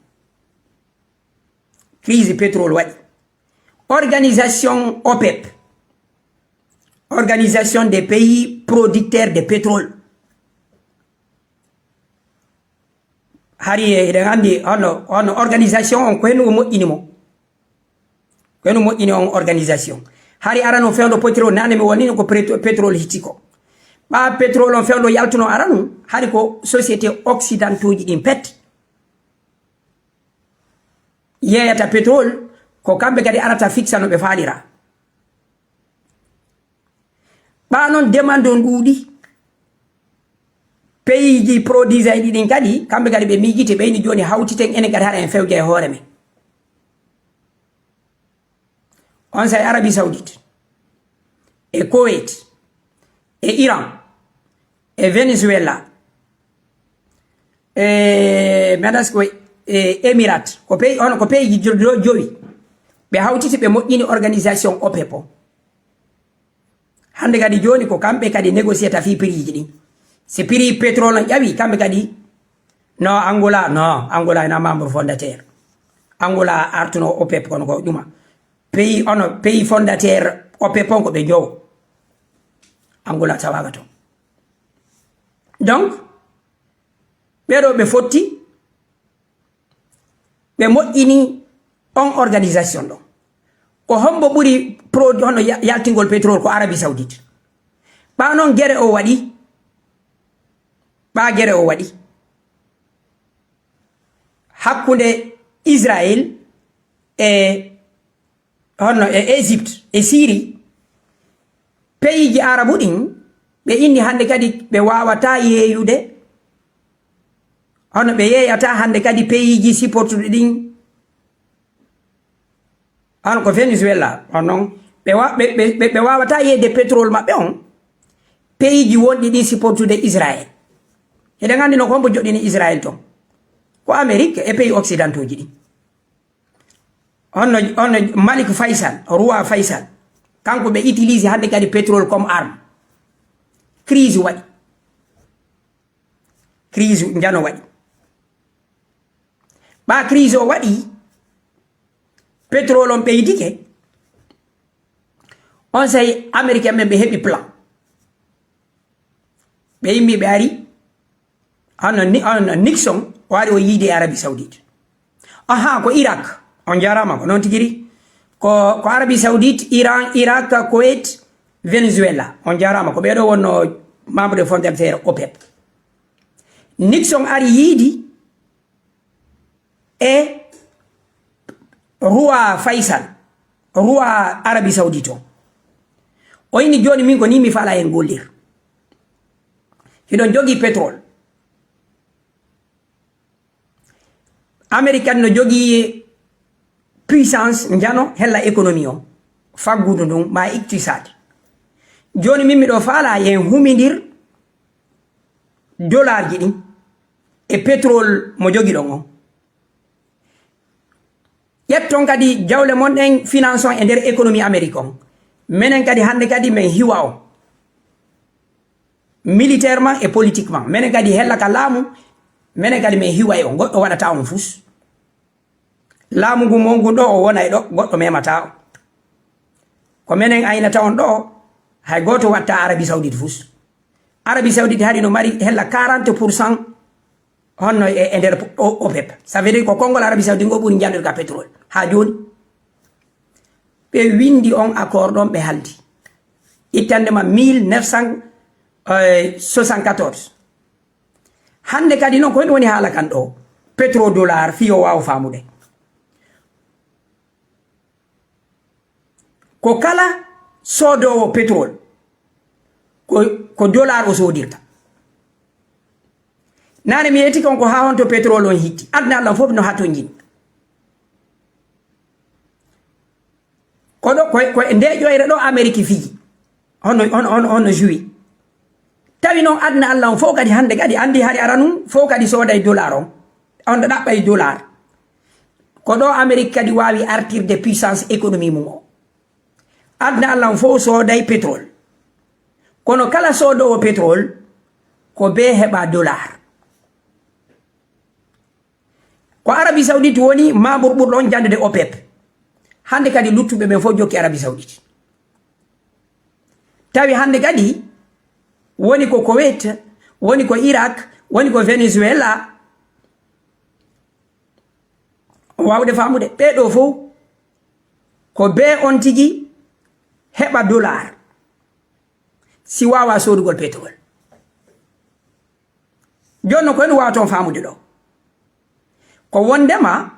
Crise pétrole waɗi. Organisation OPEP. Organisation des pays producteurs de pétrole. Hari e, eɗen anndi hono, hono organisation on, ko hendu o moƴƴini mo. Ko hendu moƴƴini on organisation. Hari arano fewndo pétrole, nane mi woni ko pétro-, pétrole hitti ko. Ɓa pétrole on fewndo yaltuno aranu, hari ko société occidentaux ji ɗin pet yeeyata pétrole, ko kamɓe kadi arata fixa no ɓe faalira. Ɓa non demande on ɗuuɗi. Pays ji produisayɗi ɗin kadi, kamɓe kadi ɓe miijiti, ɓe ini jooni hawtiten enen kadi hara en fewja e hoore men. On say Arabie Saoudite, e Kuwait, e Iran, e Venezuela, e meɗas ko e Émirats, ko pays, on ko pays ji jo-, jo-, jowi. Ɓe hawtiti, ɓe moƴƴini organisation OPEP o. Hannde kadi jooni ko kamɓe kadi négociata fii prix ji ɗin. Si prix pétrole on ƴawi, kamɓe kadi, no Angola, no Angola ena membre fondateur. Angola artuno OPEP kono ko ɗuma. Pays, ono pays fondateur OPEP on ko ɓe jowo. Angola tawaaka ton. Donc, ɓeɗo ɓe fotti, ɓe moƴƴini on organisation ɗo. Ko hombo ɓuri produit hono ya-, yaltingol pétrole? Ko Arabie Saoudite. Ɓa non gere o waɗi, ɓa gere o waɗi. hakkunde Israel e honno e Egypte e Syrie, peyiiji Arabu ɗin, ɓe inni hannde kadi ɓe waawataa yeeyude, hono ɓe yeeyata hannde kadi peyiiji supportuɗi ɗin, hono ko Venezuela, on non, ɓe wa-, ɓe, ɓe, ɓe, ɓe waawataa yeeyde pétrole maɓɓe on, peyiiji wonɗi ɗin supportude Israel. Hiɗen anndi no ko hombo joɗɗini Israel ton? Ko Amérique e pays occidentaux ji ɗin. Honno, honno Malik Faisal, roi Faisal, kanko ɓe utilise hannde kadi pétrole comme arme. Crise waɗi. Crise njano waɗi. Ɓa crise o waɗi, pétrole on ɓeydike, on say Américain ɓen ɓe heɓi plan. Ɓe yimmi ɓe ari, hono Ni-, hono Nixon, o ari o yiidi e Arabie Saoudite. Aha, ko Irak. On jaaraama, ko noon tigi ri. Ko, ko Arabie Saoudite, Iran, Irak, Kuwait, Venezuela. On jaaraama, ko ɓee ɗoo wonno membre de fondateur OPEP. Nixon ari yiidi e roi Faisal, roi Arabie Saoudite o. O inni, "Jooni min ko nii mi faalaa en gollir. Hiɗon jogii pétrole." Amérique kadi no jogii puissance njano hella économie o, faggudu ndun, ma iqtisaadi. Jooni min miɗo faalaa en humindir dollar ji ɗin e pétrole mo jogiɗon on. Ƴetton kadi jawle mon ɗen, finance on e nder économie Amérique on. Menen kadi hannde kadi men hiwa on. Militairement et politiquement. Menen kadi hella ka laamu, menen kadi men hiwa on. Goɗɗo waɗata on fus. Laamu ngun mon ngun ɗo o wona e ɗo, goɗɗo memata on. Ko menen aynata on ɗo, hay gooto watta Arabie Saoudite fus. Arabie Saoudite hari no mari hella quarante pour cent honno e, e nder o-, OPEP. Ça veut dire ko konngol Arabie Saoudite ngo ɓuri njanɗude ka pétrole. Haa jooni. Ɓe windi on accord ɗon ɓe haldi. Ittande ma mille neuf cent soixante-quatorze. Hannde kadi non ko honɗum woni haala kan ɗo? Pétrodollar fii o waawa faamude. Ko kala soodoowo pétrole, ko, ko dollar o soodirta. Naane mi yetti kon ko haa honto pétrole on hitti. Aduna Allah fof no hatonjini. Ko ɗo, ko, ko e nde ƴoyre ɗo Amérique fiji. Hono, hono, hono, hono joué. Tawi noon aduna Allah on fof kadi hannde kadi anndi hari aranun fof kadi sooday dollar on. On ɗo ɗaɓɓay dollar. Ko ɗo Amérique kadi waawi artirde puissance économie mum o. Aduna Allah on fof sooday pétrole. Kono kala soodoowo pétrole, ko bee heɓa dollar. Ko Arabie Saoudite woni membre ɓurɗo on janndude OPEP. Hannde kadi luttuɓe ɓen fof jokki Arabie Saoudite. Tawi hannde kadi woni ko Kuwait, woni ko Irak, woni ko Venezuela. Waawde faamude, ɓee ɗoo fof ko bee on tigi heɓa dollar si waawa soodugol pétrole. Jooni noon, ko en waawata on faamude ɗo? Ko wondema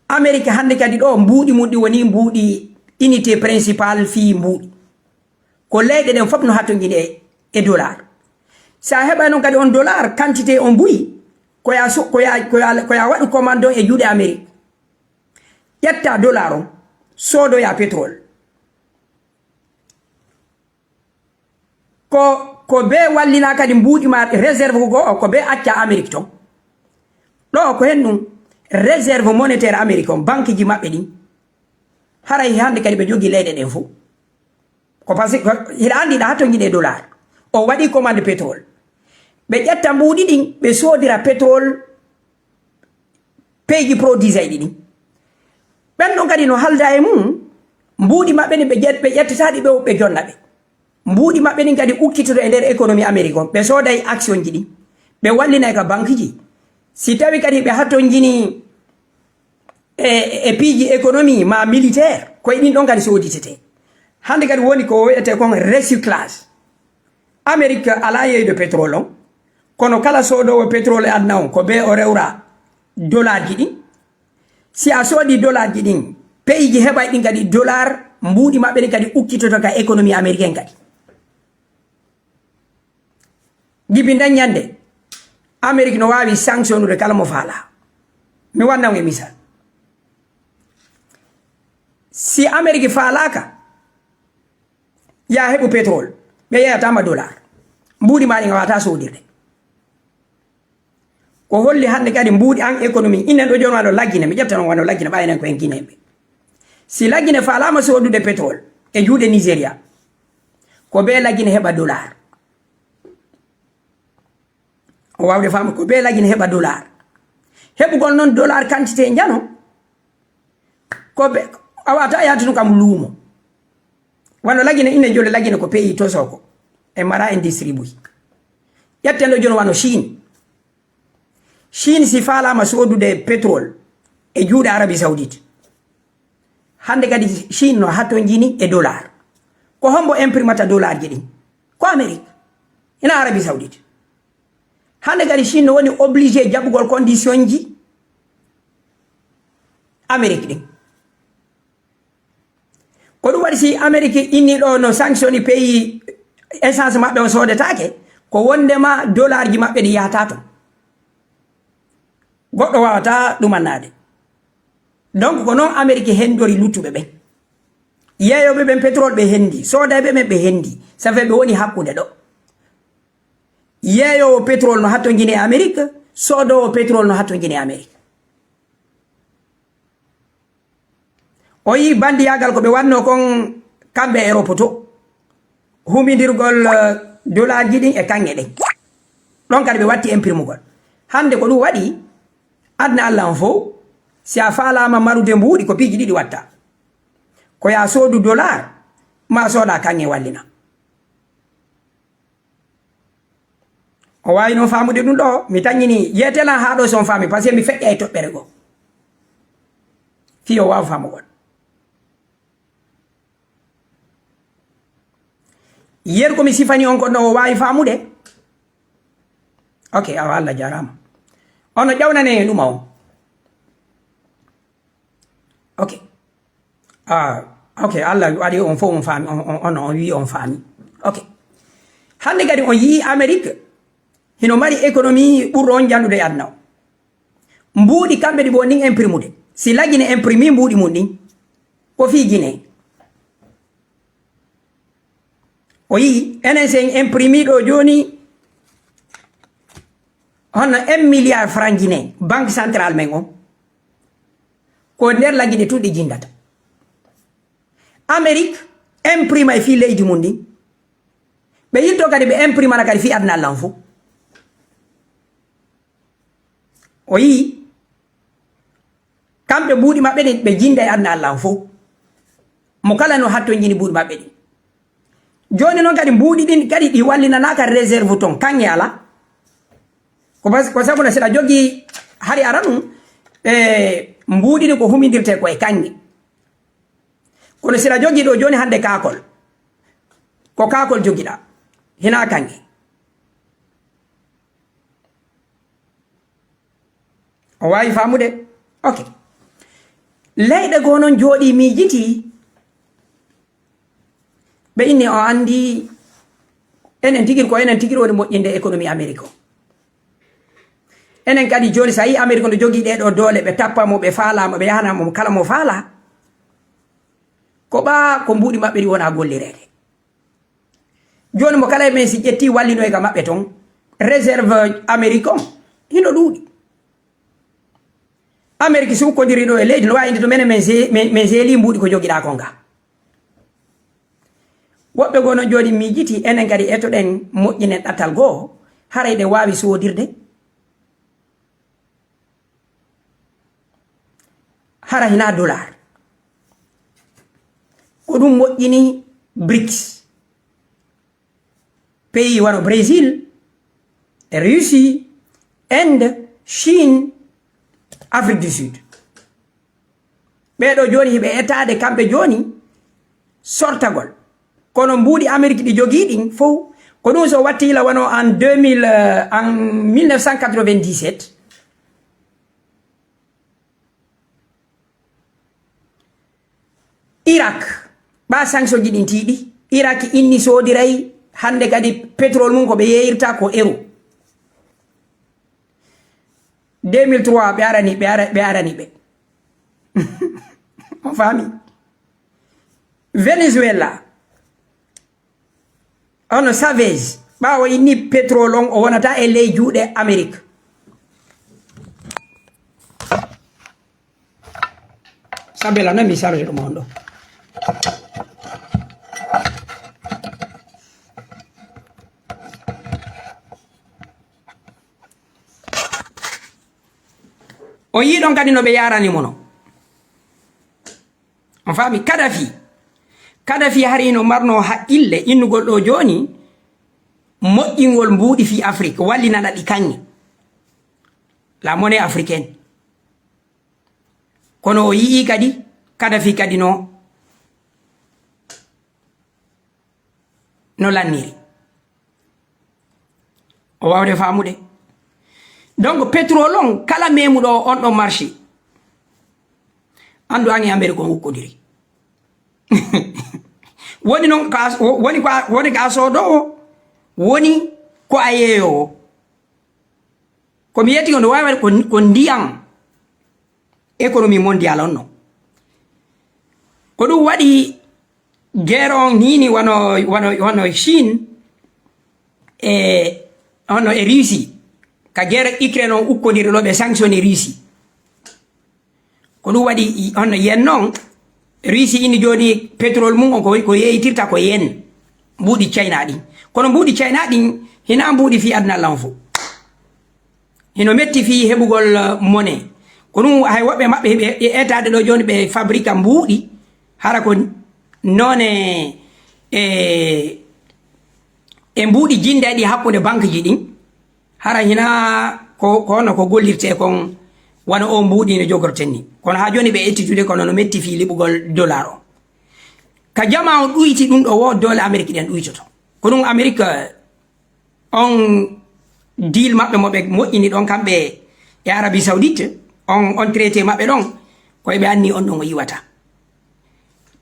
Amérique hannde kadi ɗo, mbuuɗi mum ɗi woni mbuuɗi unité principale fii mbuuɗi. Ko leyɗe ɗen fof no hattonjini e, e dollar. Si a heɓay noon kadi on dollar, quantité on buy, ko ya so-, ko ya, ko ya, ko ya waɗu commande on e juuɗe Amérique. Ƴetta dollar on, soodoya pétrole. Ko, ko bee wallina kadi mbuuɗi ma réserve goo o, ko bee acca Amérique ton. Ɗo ko hen ɗum réserve monétaire Amérique on, banque ji maɓɓe ɗin. Haray hannde kadi ɓe jogii leyɗe ɗen fof. Ko parce que ko, hiɗa anndi ɗa hattonjini e dollar. O waɗi commande pétrole. Ɓe ƴetta mbuuɗi ɗin, ɓe soodira pétrole peeji produisayɗi ɗin. Ɓen ɗon kadi no halda e mum, mbuuɗi maɓɓe ɗin ɓe ƴet-, ɓe ƴettata ɗi ɓe, ɓe jonna ɓe. Mbuuɗi maɓɓe ɗin kadi ukkitoto e nder économie Amérique on. Ɓe sooday action ji ɗin. Ɓe wallinay ka banque ji. Si tawi kadi ɓe hattonjini e, e piiji économie ma militaire, ko e ɗin ɗon kadi sooditete. Hannde kadi woni ko wi'etee kon recyclage. Amérique alaa yeeyde pétrole on, kono kala soodoowo pétrole e aduna on, ko bee o rewra dollarji ɗin. Si a soodi dollarji ɗin, peyiiji heɓay ɗin kadi dollar, mbuuɗi maɓɓe ɗin kadi ukkitoto ka économie américaine kadi. Jibi nden ñande, Amérique no waawi sanctionnude kala mo faalaa. Mi wannan e misal. Si Amérique faalaaka, yaa heɓu pétrole, ɓe yeeyataama dollar. Mbuuɗi maa ɗin a waawataa soodirde. Ko holli hannde kadi mbuuɗi an économie, inen ɗo jooni wano Lagine, mi ƴetta non wano Lagine, ɓay enen ko en Guinéen ɓe. Si Lagine faalaama soodude pétrole e juuɗe Nigeria, ko bee Lagine heɓa dollar. O waawde faamu ko bee Lagine heɓa dollar. Heɓugol non dollar quantité njano, ko be, a waawataa yaade ɗum kam luumo. Wano Lagine, inen jole Lagine ko pays tosoko. En mara en distribui. Ƴetten ɗo jooni wano Chine. Chine si faalaama soodude pétrole e juuɗe Arabie Saoudite. Hannde kadi Chine no hatonjini e dollar. Ko hombo imprimata dollarji ɗin? Ko Amérique. Ina Arabie Saoudite. Hannde kadi Chine no woni obligé jaɓugol conditionji Amérique ɗin. Ko ɗum waɗi si Amérique inni ɗo no sanctionné pays essence maɓɓe on soodetaake, ko wondema dollarji maɓɓe ɗi yahata ton. Goɗɗo waawata ɗumannaade. Donc ko noon Amérique hendori luttuɓe ɓen. Yeeyooɓe ɓen pétrole ɓe hendi, soodayɓe ɓen ɓe hendi. Ça fait ɓe woni hakkunde ɗo. Yeeyoowo pétrole no hattonjini e Amérique, soodoowo pétrole no hattonjini e Amérique. O yii bandiyaagal ko ɓe waɗnoo kon kamɓe e Europe to. Humindirgol, eh, dollarji ɗin e kaŋŋe ɗen. Ɗon kadi ɓe watti imprimugol. Hannde ko ɗum waɗi aduna Allah on fow, si a faalaama marude mbuuɗi, ko piiji ɗiɗi watta. Ko yaa soodu dollar, maa sooda kaŋŋe wallina. O waawi noon faamude ɗum ɗo, mi tañini yeete lan haa ɗo si on faami, parce que mi feƴƴa e toɓɓere goo. Fii o waawa faamugol. Yeru ko mi sifani on kon ɗo o waawi faamude. Ok, awa Allah jaaraama. Ono ƴawnane ɗuma on. Ok. Ah, ok, Allah waɗi on fof on faami, on, on, on, on wi'i on faami. Ok. Hannde kadi on yi'i Amérique, hino mari économie ɓurɗo on jannude e aduna o. Mbuuɗi kamɓe ɗi ɓe woni ɗin imprimude. Si Lagine imprimi mbuuɗi mum ɗin, ko fii Guinée. O yi'i, enen si en imprimi ɗo jooni, hono un milliard franc guinéen, banque centrale men on, ko nder Lagine tun ɗi jindata. Amérique imprima e fii leydi mum ndin. Ɓe yilto kadi ɓe imprimana kadi fii aduna Allah on fof. O yi'i, kamɓe mbuuɗi maɓɓe ɗin, ɓe jinda e aduna Allah on fof. Mo kala no hattonjini mbuuɗi maɓɓe ɗin. Jooni noon kadi mbuuɗi ɗin kadi ɗi wallinanaaka réserve ton, kaŋŋe alaa. Ko bas-, ko sabu no si ɗa jogii hari ara ɗum, e mbuuɗi ɗin ko humindirtee ko e kaŋŋe. Kono si ɗa jogii ɗo jooni hannde kaakol, ko kaakol jogiɗaa, hinaa kaŋŋe. O waawi faamude? Ok. Leyɗe goo noon jooɗii miijitii. Ɓe inni o anndi enen tigi ko enen tigi woni moƴƴinde économie Amérique o. Enen kadi jooni so a yii Amérique no jogii ɗee ɗoo doole, ɓe tappa mo, ɓe faalaa mo, ɓe yahana mo kala mo faalaa. Ko ɓaa ko mbuuɗi maɓɓe ɗi wona gollireede. Jooni mo kala e men si ƴetti wallinoy ka maɓɓe ton, réserve Amérique on hino ɗuuɗi. Amérique si ukkodiri ɗo e leydi no wawi inde to menen men se-, men, men seeli mbuuɗi ko jogiɗaa kon ga. Woɓɓe goo noon jooni miijiti enen kadi etoɗen moƴƴinen ɗatal goo, haray ɗe waawi soodirde. Hara hinaa dollar. Ko ɗum moƴƴini brics. Pays wano Brésil, Russie, Inde, Chine, Afrique du Sud. Ɓee ɗoo jooni hiɓe etaade kamɓe jooni sortagol. Kono mbuuɗi Amérique ɗi jogii ɗin fof, ko ɗum so watti ila wano en deux mille, euh, en mille neuf cent quatre-vingt-dix-sept, Irak, ɓa sanction ji ɗin tiiɗi. Irak inni soodiray, hannde kadi pétrole mum ko ɓe yeeyirta ko euro. Deux mille trois, ɓe arani, ɓe ara-, ɓe arani ɓe. On faami? Venezuela, hono Chavez, ɓaawo inni pétrole on, o wonata e ley juuɗe Amérique. Sabela, na mi charge ɗum on ɗo. O yii ɗon kadi no ɓe yarani mo no. On faami? Kadafi. Kadafi hari no marno haqqille innugol ɗo jooni moƴƴingol mbuuɗi fii Afrik, wallinana ɗi kaŋŋe. La monnaie africaine. Kono o yi'i kadi, Kadafi kadi no, no lanniri. O waawde faamude. Donc, pétrole on, kala memuɗo on ɗon marché, anndu an e Amérique on ukkodiri. Woni noon ka, woni ka, woni ka soodoowo, woni ko a yeeyoowo. Ko mi yettii ko no waawi waɗde ko, ko ndiyam économie mondiale on non. Ko ɗum waɗi guerre on hiini wano, wano, wano Chine e, hono e Russie. Ka guerre Ukraine on ukkodiri ɗo ɓe sanctionné Russie. Ko ɗum waɗi i-, hono yen non, Russie inni jooni pétrole mum on ko, ko yeeyitirta ko yen, mbuuɗi China ɗin. Kono mbuuɗi China ɗin hina mbuuɗi fii aduna lan fof. Hino metti fii heɓugol, eh, monnaie. Ko ɗum hay woɓɓe maɓɓe heɓe e etaade ɗo jooni ɓe fabrika mbuuɗi, hara ko noone e, e mbuuɗi jindeeɗi hakkunde banque ji ɗin. Hara hina ko, ko hono ko gollirtee kon, wano o mbuuɗi no jogorten ni. Kono haa jooni ɓe étudiude, kono no metti fii liɓugol dollar o. Ka jamaa o ɗuyti ɗum ɗo wo doole Amerik ɗen ɗuytoto. Ko ɗum Amerik on deal maɓɓe mo ɓe moƴƴini ɗon kamɓe e Arabie Saoudite, on, on traité maɓɓe ɗon, ko eɓe anni on ɗon o yiwata.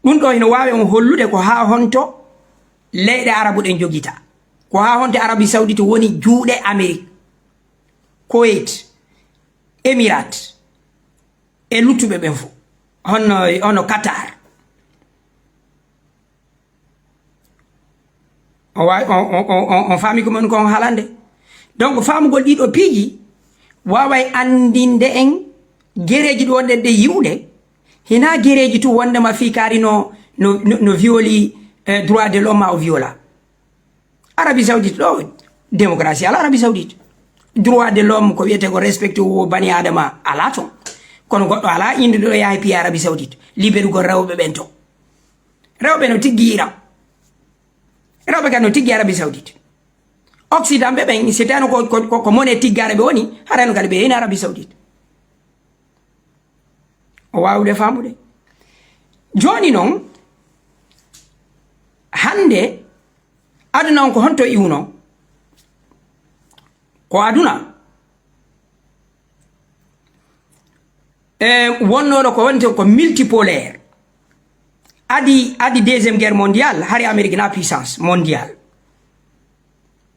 Ɗum ɗo hino waawi on hollude ko haa honto leyɗe Arabu ɗen jogita. Ko haa honto Arabie Saoudite woni juuɗe Amerik, Kuwait, Émirats, e luttuɓe ɓen fof, hono, hono Qatar. On waawi, on, on, on, on, on faami ko mon kon haalande. Donc, faamugol ɗiɗo piiji waaway anndinde en gereeji ɗi wonɗen ɗe yi'ude, hinaa gereeji tun wonndema fii kaari no, no, no, no violi, eh, droit de l'homme maa o viola. Arabie Saoudite ɗo, démocratie alaa Arabie Saoudite. Droit de l'homme ko wiyetee ko respecté wo bani Adama alaa ton. Kono goɗɗo alaa innduɗo ɗo yaha e piya Arabie Saoudite. Liberugol rewɓe ɓen ton. Rewɓe no tiggi Iran. Rewɓe kadi no tiggi Arabie Saoudite. Occident ɓe ɓen, si tawno ko, ko, ko, ko monnaie tiggaare ɓe woni, harayno kadi ɓe yeeyna Arabie Saoudite. O waawude faamude. Jooni non, hannde, aduna on ko honto iwno? Ko aduna, e, wonnooɗo ko wonte ko multipolaire. Adi, adi Deuxième Guerre mondiale, hari Amérique na puissance mondiale.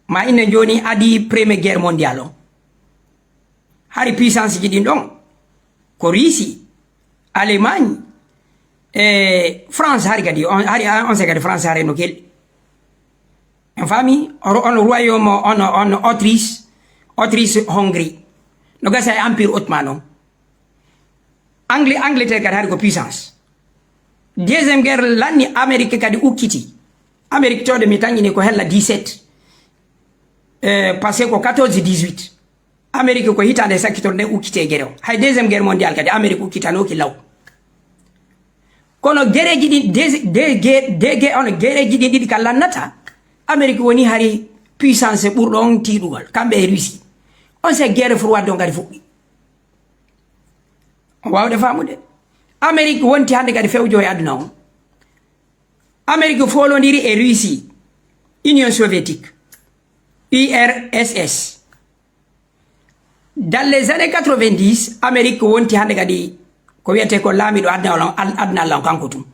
Ma inne jooni adi Première Guerre mondiale on. Hari puissance ji ɗin ɗon, ko Russie, Allemagne, e France hari kadi, on, hari, on sait kadi France hari no kelɗi. En faami, on, on royaume, on, on Autriche, Autriche Hongrie. No gasa e Empire Ottoman on. Angli-, Angleterre kadi hari ko puissance. Deuxième guerre lanni, Amérique kadi ukkiti. Amérique towde mi tan ini ko hella dix-sept. Eh, passé ko quatorze dix-huit. Amérique ko hitaande sakkitorde nden ukkiti e gere o. Hay Deuxième Guerre Mondiale kadi Amérique ukkitanooki law. Kono gereeji ɗin, de, de, ge-, de, ge-, ono gereeji ɗin ɗiɗi ka lannata, Amérique woni hari puissance ɓurɗo on tiiɗugol, kamɓe e Russie. On se guerre froide on kadi fuɗɗi. On waawde faamude. Amérique wonti hannde kadi fewjo e aduna on. Amérique foolondiri e Russie, Union Soviétique, U R S S. Dans les années quatre-vingt-dix, Amérique wonti hannde kadi ko wiyetee ko laamiiɗo aduna on, al-, aduna on kanko tun.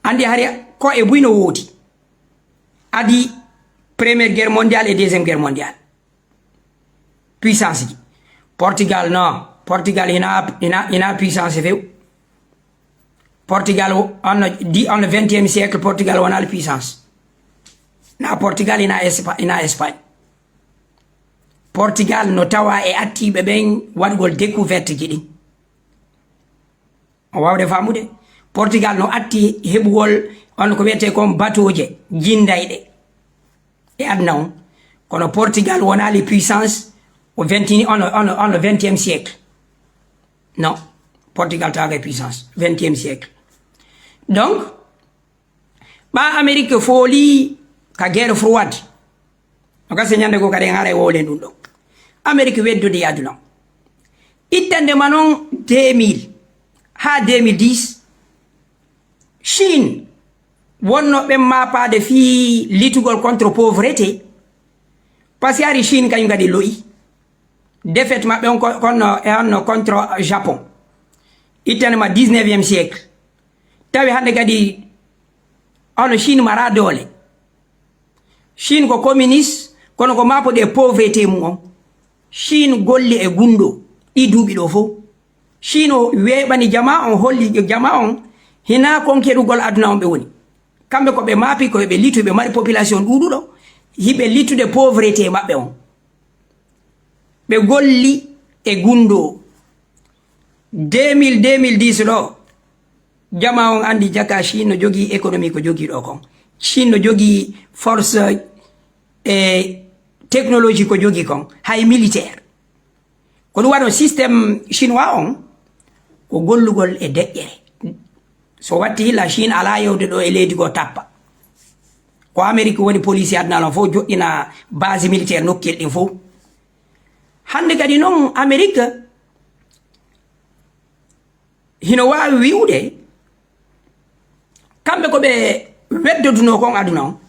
Anndi hari ko e buy no woodi. Adi Première Guerre mondiale et Deuxième Guerre mondiale. Puissance ji. Portugal, non. Portugal hina, hina, hina puissance few. Portugal o-, on, di, on vingtième siècle, Portugal wonaa puissance. Na Portugal hina Espa-, hina Espagne. Portugal no tawa e attiiɓe ɓen waɗugol découverte ji ɗin. O waawde faamude. Portugal no atti heɓugol on ko wiyetee kon batooje jindayɗe e aduna on. Kono Portugal wonaali puissance o vingt, on, on, on vingtième siècle. Non, Portugal tawaaka e puissance vingtième siècle. Donc, ɓa Amérique fooli ka guerre froide. No gasa ñande goo kadi en haray wowlen ɗum ɗon. Amérique weddude e aduna. Ittande ma non deux mille haa deux mille dix, Chine wonno ɓen maapaade fii litugol contre pauvreté. Parce que hari Chine kañum kadi lo'i. Défaite maɓɓe on ko, konno e honno contre Japon. Ittande ma dix-neuvième siècle. Tawi hannde kadi hono Chine mara doole. Chine ko communiste, kono ko maapo ɗe pauvreté mum on. Chine golli e gunndoo ɗi duuɓi ɗoo fof. Chine o weeɓani jama on, holli jama on hina konkerugol aduna on ɓe woni. Kamɓe ko ɓe maapi, ko ɓe litu, ɓe mari population ɗuuɗuɗo, hiɓe litude pauvreté maɓɓe on. Ɓe golli e gunndoo. Deux mille, deux mille dix ɗo, jama on anndi jaka Chine no jogii économie ko jogii ɗo kon. Chine no jogii force e technologie ko jogii kon, hay militaire. Ko ɗum waɗo système chinois on, ko gollugol e deƴƴere. So watti la Chine alaa yewde ɗo e leydi goo tappa. Ko Amérique woni police aduna on fof, joɗɗina base militaire nokkel ɗin fof. Hannde kadi non Amérique hino waawi wi'ude, kamɓe ko ɓe weddodunoo kon aduna on.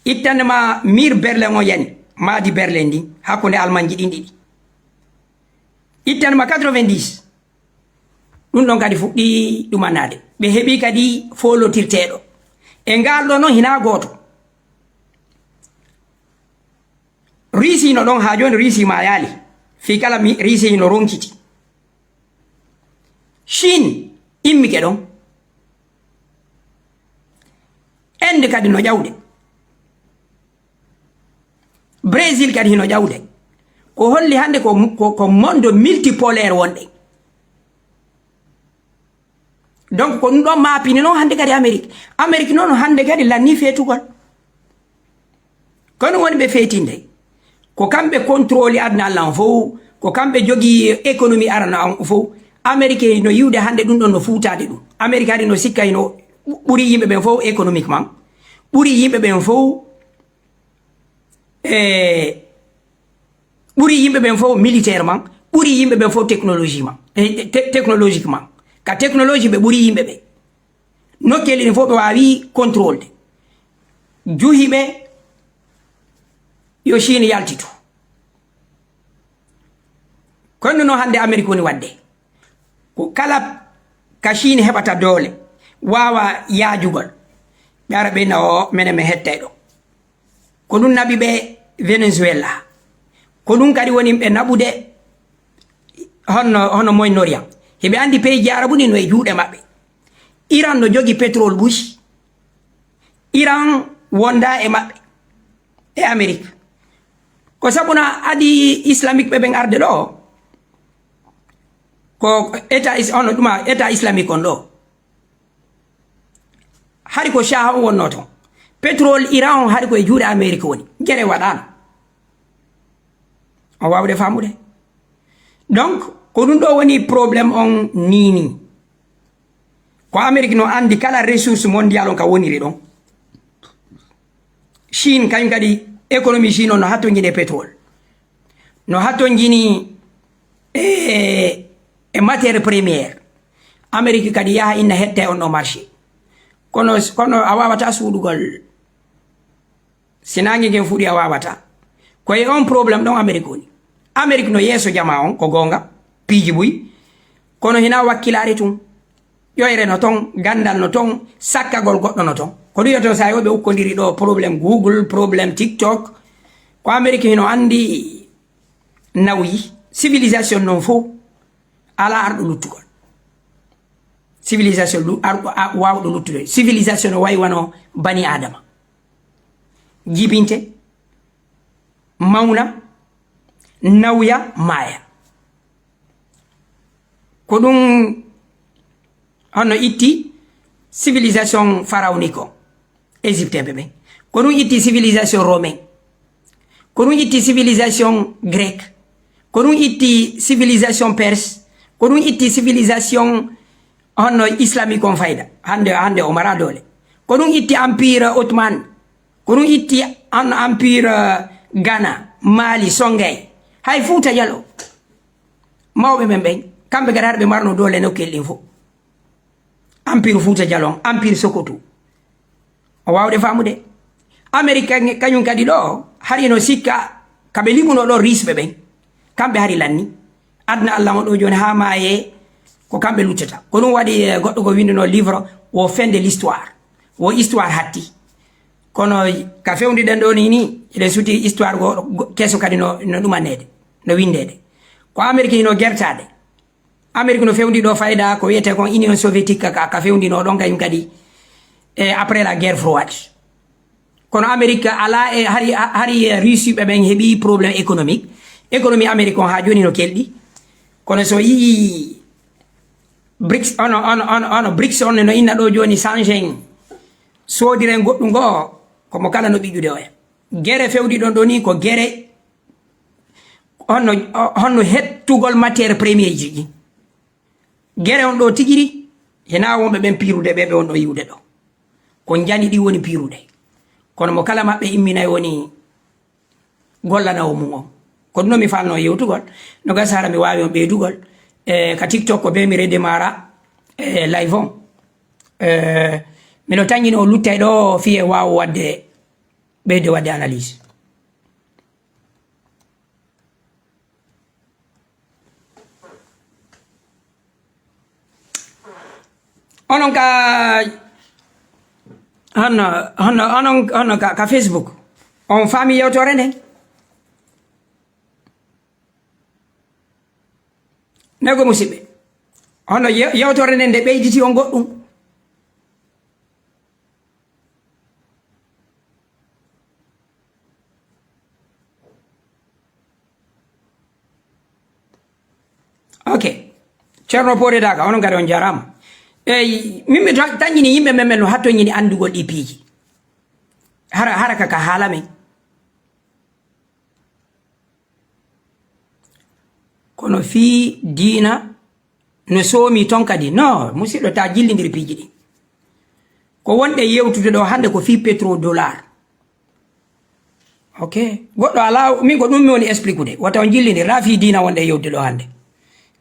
Ittande ma mur Berlin on yani, maadi Berlin ndin, hakkunde Almanji ɗin ɗiɗi. Ittande ma quatre-vingt-dix, ɗum ɗon kadi fuɗɗii ɗumanaade. Ɓe heɓii kadi foolotirteeɗo. E ngaal ɗoo non hinaa gooto. Riisi no ɗon haa jooni, Riisi maayaali. Fii kala mi, Riisi no ronkiti. Chine immike ɗon. Inde kadi no ƴawde. Brésil kadi hino ƴawde. Ko holli hannde ko, ko, ko monde multipolaire wonɗen. Donc, ko ɗum ɗon maapini non hannde kadi Amérique. Amérique non hannde kadi lannii feetugol. Ko ɗum woni ɓe feetinde. Ko kamɓe contrôle aduna Allah on fof, ko kamɓe jogii économie aduna on fof. Amérique no yi'ude hannde ɗum ɗon no fuutaade ɗum. Amérique hari no sikka hino ɓuri yimɓe ɓen fof économiquement. Ɓuri yimɓe ɓen fof, e, ɓuri yimɓe ɓen fof militairement, ɓuri yimɓe ɓen fof technologiquement, e, te-, technologiquement. Ka technologie ɓe ɓuri yimɓe ɓe. Nokkeeli ɗin fof ɓe waawi contrôle de. Juhi ɓe yo Chine yaltitu. Kono no hannde Amérique woni waɗde. Ko kala ka Chine heɓata doole, waawa yaajugol. Ɓe ara ɓe na o, menen men hettay ɗo. Ko ɗum naɓi ɓe Venezuela. Ko ɗum kadi woni ɓe naɓude honno, hono Moyen-Orient. Hiɓe anndi pays ji Arabu ɗin no e juuɗe maɓɓe. Iran no jogi pétrole ɓuri. Iran wonda e maɓɓe, e Amérique. Ko sabu na adi islamique ɓe ɓen arde ɗo. Ko état is-, hono ɗuma état islamique on ɗo. Hari ko Shah on wonno ton. Pétrole Iran on hari ko e juuɗe Amérique woni. Gere waɗano. On waawde faamude. Donc, ko ɗum ɗo woni problème on ni ni. Ko Amérique no anndi kala ressource mondiale on ka woniri ɗon. Chine, kañum kadi, économie Chine on no hattonjini e pétrole. No hattonjini e, e matière première. Amérique kadi yaha inna hetta e on ɗo marché. Kono, kono a waawata suuɗugol. Si naange ngen fuɗi a waawata. Ko e on problème ɗon Amérique woni. Amérique no yeeso jamaa on, ko goonga, piiji buy. Kono hina wakkilaare tun. Ƴoyre no toon, ganndal no toon, sakkagol goɗɗo no toon. Ko ɗum wiyata so a ɓe ukkondiri ɗo, problème Google, problème TikTok. Ko Amérique hino anndi nawyi. Civilisation noon fof, alaa arɗo luttugol. Civilisation lu-, arɗo a-, waawɗo luttude. Civilisation no wayi wano bani Aadama. Jibinte, mawna, nawya, maaya. Ko ɗum hono itti civilisation pharaonique o, Égyptien ɓe ɓen. Ko ɗum itti civilisation romain. Ko ɗum itti civilisation grec. Ko ɗum itti civilisation perse. Ko ɗum itti civilisation hono islamique on fayda. Hannde, hannde o mara doole. Ko ɗum itti empire Ottoman. Ko ɗum itti an empire, eh, Ghana, Mali, Songay. Hay Fuuta Jaloo. Mawɓe men ɓen, kamɓe kadi hara ɓe marno doole nokkel ɗin fof. Empire Fuuta Jaloo, empire Sokoto. O waawde faamude. Amérique kañ-, kañum kadi ɗo, hari no sikka, ka ɓe limuno ɗo riche ɓe ɓen. Kamɓe hari lanni. Aduna Allah on ɗo jooni haa maayee, ko kamɓe luttata. Ko ɗum waɗi, eh, goɗɗo ko winduno livre, wo fin de l'histoire. Wo histoire hatti. Kono ka fewndiɗen ɗo ni, ni, eɗen suti histoire go, go, keso kadi no, no ɗumanede, no windede. Ko Amérique hino gertade. Amérique no fewndi ɗo fayda ko wiyete kon Union soviétique ka, ka fewndino ɗon kañum kadi, e après la guerre froide. Kono Amérique ala e hari, hari Russie ɓe ɓen heɓi problème économique. Économie Amérique on ha joni no kelɗi. Kono so yii brics, ono, ono, ono, ono brics on no inna ɗo joni, Shenzhen, soodiren goɗɗum goo, ko mo kala no ɓiƴƴude oya. Gere fewndi ɗon ɗo ni ko gere honno, honno hettugol matière première ji ɗi. Gere on ɗo tigiri, hena wonɓe ɓen piirude ɓe, ɓe on ɗo yiwde ɗo. Ko njani ɗi woni piirude. Kono mo kala maɓɓe imminay woni gollanawo mum on. Ko ɗum mi falno yewtugol. No gasa hara mi waawi on ɓeydugol. E, ka TikTok ko be mi redemara, e, live on. E, miɗo tañini o luttay ɗo fiye waawo wadde, ɓeyde wadde analyse. Onon ka, hono, hono, onon, hono ka, ka Facebook, on faami yewtore nden? Nego musidɓe, hono ye-, yewtore nden nde ɓeyditi on goɗɗum? Ok. Ceerno Poore Daaka, onon kadi on njaaraama. Eyi, min mi ta-, tañini yimɓe men, men no hattoñini anndugol ɗi piiji. Hara, hara ka, ka haala men. Kono fii diina no soomi ton kadi. No, musidɗo, ta jillindir piiji ɗi. Ko wonɗe yewtude ɗo hannde ko fii pétrodollar. Ok. Goɗɗo alaa, min ko ɗum mi woni expliquer de. Wata on jillindir, na fii diina wonɗe yewtude ɗo hannde.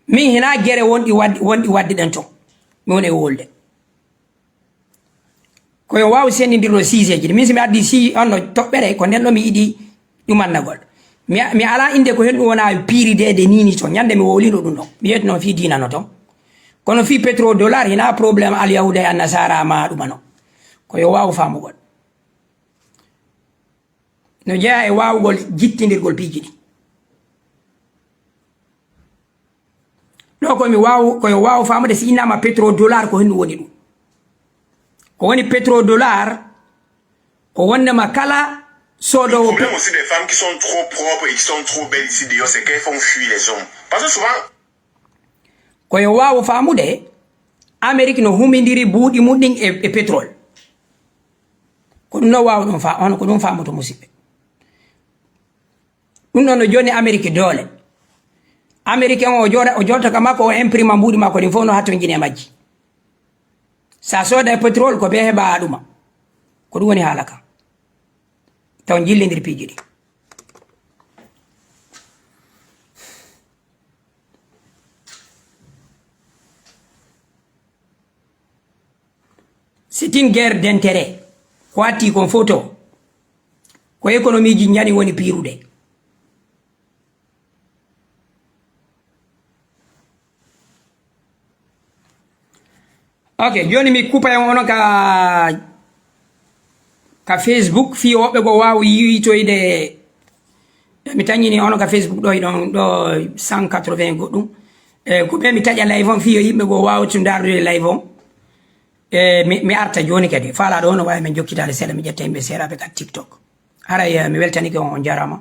Min hina gere wonɗi waddi, wonɗi waddi ɗen ton. Mi woni e wolde. Ko yo waaw senndindirde sujet ji ɗi. Min, si mi addi si, on no toɓɓere, ko nden ɗo mi yiɗi ɗumannagol. Mi, mi alaa innde ko hen ɗum wona piirideede ni, ni ton. Ñande mi wowlino ɗum ɗon. Mi yewti noon fii diina no ton. Kono fii pétrodollar, hina problème alyahuuda e annasara ma ɗuma no. Ko yo waaw faamugol. No jeyaa e waawugol jittindirgol piiji ɗi. Ɗo ko mi waaw-, ko yo waaw faamude si innama pétrodollar ko honɗum woni ɗum. Ko woni pétrodollar? Ko wondema kala soodoowo pe- Problème aussi des femmes qui sont trop propres et qui sont trop belles ici dehors, c'est qu'elles font fuir les hommes. Parce que souvent, ko yo waaw faamude, Amérique no humindiri buuɗi mum ɗin e, e pétrole. Ko ɗum no waaw ɗum fa-, hono ko ɗum faamoto, musidɓe. Ɗum ɗon no jonni Amérique doole. Américain o, o jooɗa, o jolta ka makko, o imprima mbuuɗi makko ɗin fof no hattonjini e majji. Sa sooda e pétrole, ko bee heɓa ɗuma. Ko ɗum woni haala ka. Taw jillindir piiji ɗi. C'est une guerre d'intérêt. Ko atti kon fof to, ko économie ji njani woni piirude. Ok, joni mi kupa en onon ka ka Facebook fii woɓɓe goo waawa yiitoyde. Mi tañini onon ka Facebook ɗo hiɗon ɗo cent quatre-vingts goɗɗum. E ko ɓe mi taƴa live on fii yo yimɓe goo waawa tun ndaardude live on. E mi, mi arta jooni kadi. Faalaaɗo on no waawi men jokkitaade seeɗa, mi ƴetta yimɓe seeɗa ɓe ka TikTok. Haray, eh, mi weltanike on, on jaaraama.